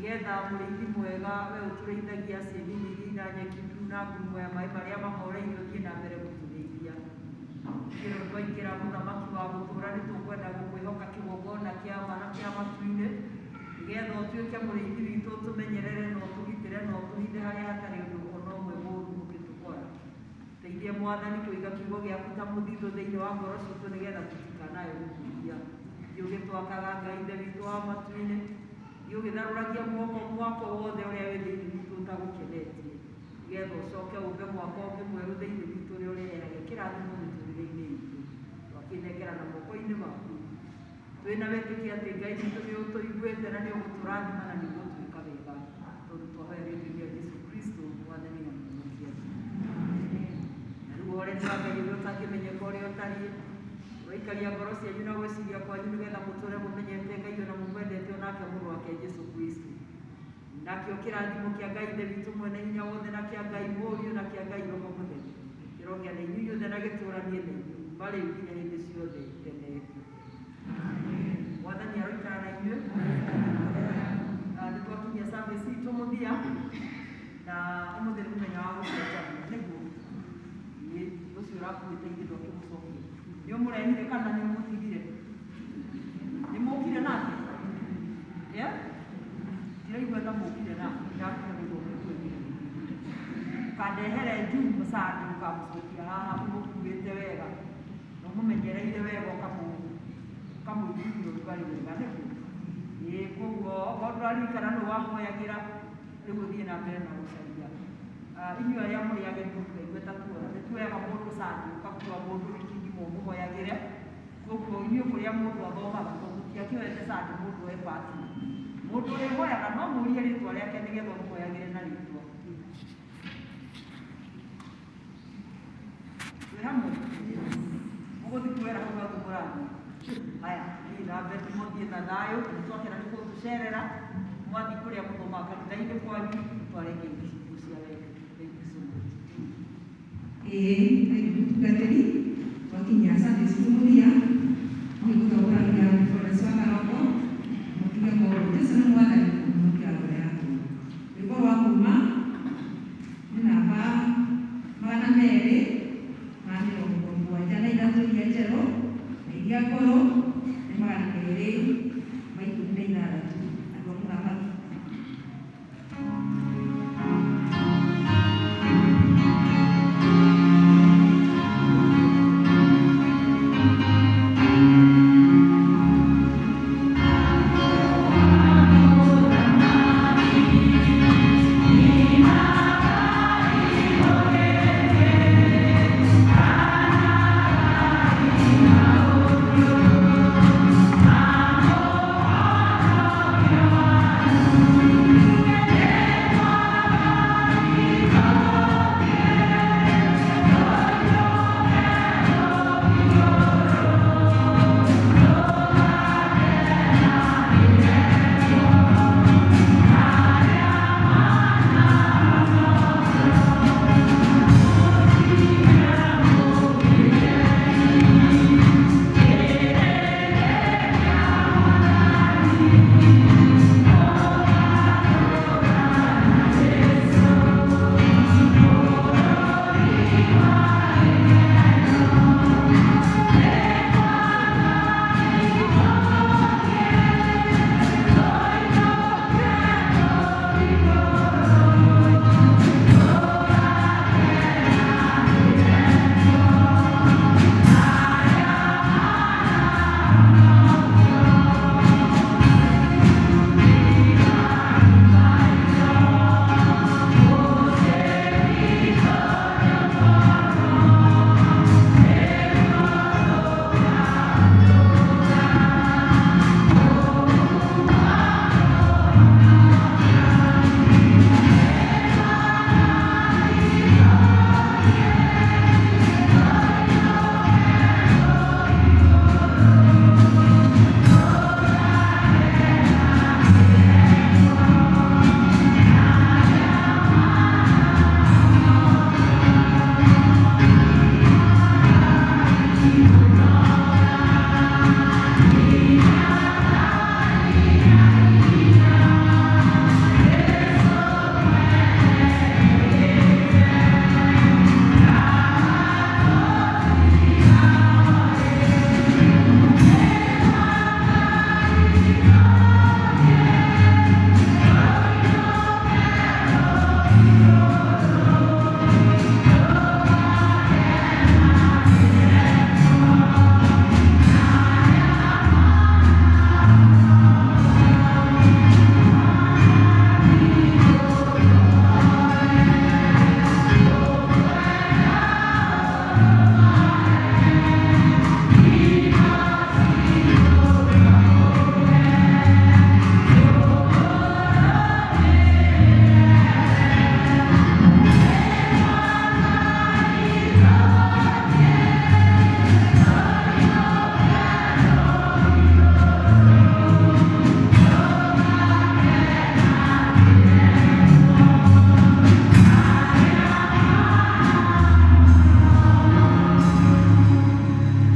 Nĩgetha mũrĩithi mwega we ũtũrĩithagia ciĩnini iria ina nyeki nduru na ngurumo ya maĩ marĩa mahoreire ũthiĩ na mbere gũtũrĩithia. Kĩrĩ twaingĩra mũthamaki wa gũtũũra nĩ tũkwenda gũkwĩhoka kĩgongona kĩa ma na kĩa matu-inĩ nĩgetha ũtuĩke mũrĩithi witũ ũtũmenyerere na ũtũgitĩre na ũtũhithe harĩa hatarĩ ũndũ ona ũmwe mũũru ũngĩtũkora. Teithia Mwathani kũiga kiugo gĩaku ta mũthithũ thĩinĩ wa ngoro citũ nĩgetha tũtikanae gũkũhia. Thiĩ ũgĩtwakaga Ngai Ithe witũ wa matu-inĩ, thiĩ ũgĩtharũragia mwako wothe ũrĩa wĩ thĩinĩ witũ ũtagũkenetie, nĩgetha ũcoke ũmbe mwako ũngĩ mwerũ thĩinĩ witũ ũrĩa ũrĩrehaga kĩrathimo mĩtũrĩre-inĩ itũ. Twakĩnengera na moko-inĩ maku. Twĩna wĩtĩkio atĩ Ngai witũ nĩ ũtũiguĩte na nĩ ũgũtũrathima na nĩ ũgũtwĩka wega, tondũ twahoya rĩĩtwa-inĩ rĩa Jesũ Kristo Mwathani na Mũhonokia. Na rĩu ũhoreri wa Ngai ũrĩa ũtangĩmenyeka ũrĩa ũtariĩ, ũraikaria ngoro cianyu na gwĩciria kwanyu nĩgetha mũtũũre mũmenyete Ngai ona mũmwendete onake mũrũ wake Jesũ Kristo. Nakĩo kĩrathimo kĩa Ngai Ithe witũ mwene hinya wothe na kĩa Ngai Mũriũ na kĩa Ngai Roho Mũtheru kĩrogĩa na inyuĩ inyuothe na gĩtũũranie na inyuĩ kuma rĩu nginya hĩndĩ ciothe tene. Mwathani aroikara na inyuĩ. Nĩ twakinyia service itũ mũthia na ũmũthĩ nĩ mũthenya wa gũcenjania nĩguo ĩĩ ũcio ũrakuĩte ithe ndwakĩmũcokia nĩ ũmũrehire kana nĩ ũmũtigire nĩ mũkire nake yeah? Ndiraigua ta mũkire nake ndakire gũthomethio ũkandehere June Sunday ũkamũcokia haha ũmũkuĩte wega na ũmũmenyereire wega ũkamũiguithia ũrugarĩ wega nĩguo ĩĩ koguo okorwo ndũraririkana nũ wahoyagĩra rĩu ũthiĩ na mbere na gũcaria. Inyuĩ arĩa mũrĩ ageni mũtikaigue ta tuona nĩ tuoyaga mũndũ Sunday ũgakua mũndũ wiki ng'ima ũmũhoyagĩre koguo inyuĩ kũrĩa mũndũ athomaga tondũ mũtiakĩoete Sunday mũndũ oe partner mũndũ ũrĩa ũhoyaga no mũrie rĩtwa rĩake nĩgetha ũmũhoyagĩre na rĩtwa. Twĩ hamwe mũgũthiĩ kuoera hau hau mũrathiĩ haya thiĩ na mbere mũthiĩ na thayũ nĩ twakena nĩ kũmũcerera mwathiĩ kũrĩa mũthomaga kanitha-inĩ kwanyu mũtware ngeithi citũ cia wendo. Thank you so much. Ĩĩ thank you mũtungatĩri twakinyia service citũ mũthia.